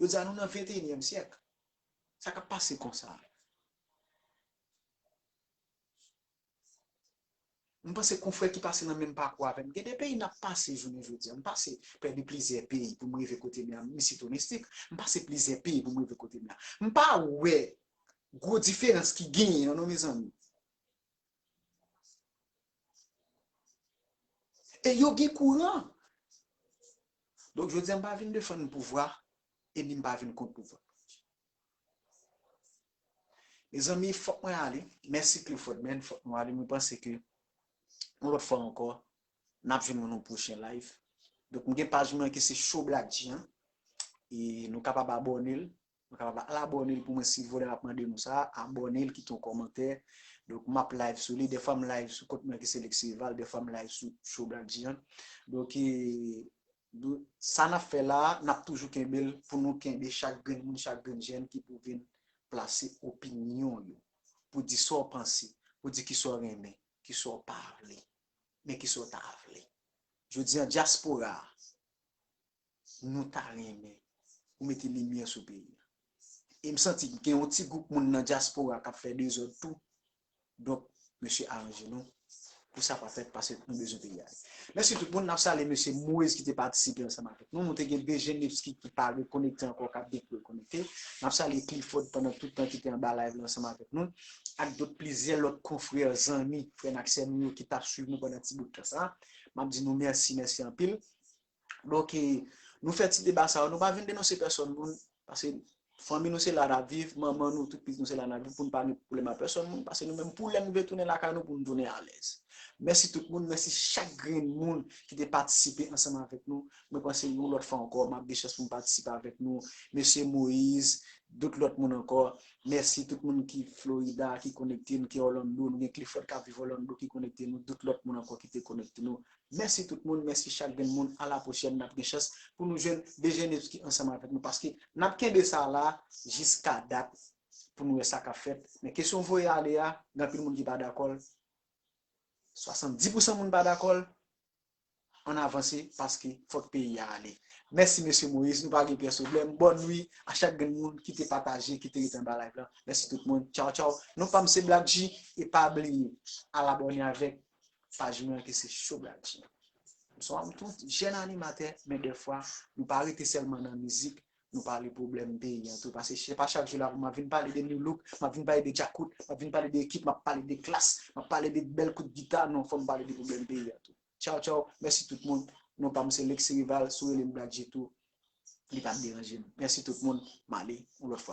Jodi a, nou nan venteyinyèm syèk. Sa k ap pase konsa? M panse konfrè ki pase nan menm pakou avè m. Gen de peyi n ap pase jounen jodi a. M pase pèdi plizyè peyi pou m rive kote m ye a. M isit domestik. M pase plizyè peyi pou m rive kote m ye a. M pa wè gwo diferans ki genyen non, non, mezanmi. E yo gen kouran. Donk, jodi a, m pa vin defann pouvwa, e ni m pa vin kont pouvwa. Mezanmi, fòk mwen ale. Mèsi Clifford, man. Fòk mwen ale. Mwen panse ke yon lòt fwa ankò, n ap jwenn nou nan yon pwochen live. Donk, m gen paj mwen ki se Show Black G an. E nou kapab abòne l. Nou kapab al abòne l pou mwen, silvouplè, m ap mande nou sa. Abòne l, kite yon kòmantè. Donk, m ap live sou li. Dèfwa m live sou kont mwen ki se Lexi Rival. Dèfwa m live sou Show Black G an. Donk, e, Dou, sa n ap fè la a, n ap toujou kenbe l pou nou kenbe chak grenn moun, chak grenn jèn ki pou vin plase opinyon yo, pou di sa w panse, pou di kisa w renmen, kisa w pa vle, men kisa w ta vle. Jodi a, dyaspora a, nou ta renmen pou mete limyè sou peyi a. E m santi gen yon ti gwoup moun nan dyaspora k ap fè dezòd tou. Donk, mesye, aranje nou pou sa pa fèt, paske nou bezwen peyi a. Mèsi tout moun. N ap salye mesye Moïse ki te patisipe ansanm avèk nou. Nou te gen Bejenevski ki pa rekonekte ankò, k ap gen pou rekonekte. N ap salye Clifford pandan tout tan ki te anba live la ansanm avèk nou, ak dòt, plizyè lòt konfrè, zanmi, frè n ak sè nou yo ki t ap swiv nou pandan ti bout tan sa a. M ap di nou mèsi, mèsi anpil. Donk, e, nou fè ti deba sa yo, nou pa vin denonse pèsòn moun, paske fanmi nou se la n ap viv, manman nou, tout pitit nou se la n ap viv, pou nou pa gen pwoblèm ak pèsòn moun, paske nou menm, pou lè nou vle tounen lakay nou, pou nou tounen alèz. Mèsi tout moun, mèsi chak grenn moun ki te patisipe ansanm avèk nou. Mwen panse yon lòt fwa ankò, m ap gen chans pou m patisipe avèk nou. Mesye Moïse, dòt lòt moun ankò. Mèsi tout moun ki Florida, ki konekte nou, ki Orlando. Nou gen Clifford k ap viv Orlando, ki konekte nou. Dòt lòt moun ankò ki te konekte nou. Mèsi tout moun, mèsi chak grenn moun. A la pwochèn, n ap gen chans pou nou jwenn Bejenevski ansanm avèk nou, paske n ap kenbe sa la jiska dat pou nou wè sa k ap fèt. Men kesyon voye ale a, gen anpil moun ki pa dakò l. Swasanndis pousan moun pa dakò l. Ann avanse, paske fòk peyi a ale. Mèsi, mesye Moïse, nou pa gen pyès pwoblèm. Bòn nwi a chak grenn moun ki te pataje, ki te rete anba live la. Mèsi tout moun. Tchaw, tchaw. Non pa m se Black G, e pa bliye al abòne avèk paj mwen ki se Show Black G. M se yon, m tou jèn animatè, men dèfwa, nou pa rete sèlman nan mizik, nou pale pwoblèm peyi an tou. Paske se pa chak jou la pou m ap vin pale de Nu Look, m ap vin pale de djakout, m ap vin pale de ekip, m ap pale de klas, m ap pale de bèl kout gita. Non, fò m pale de pwoblèm peyi an tou. Tchaw, tchaw. Mèsi tout moun. Non pa m se Lexi Rival, si w rele m Black G tou, li p ap deranje m. Mèsi tout moun. M ale, yon lòt fwa.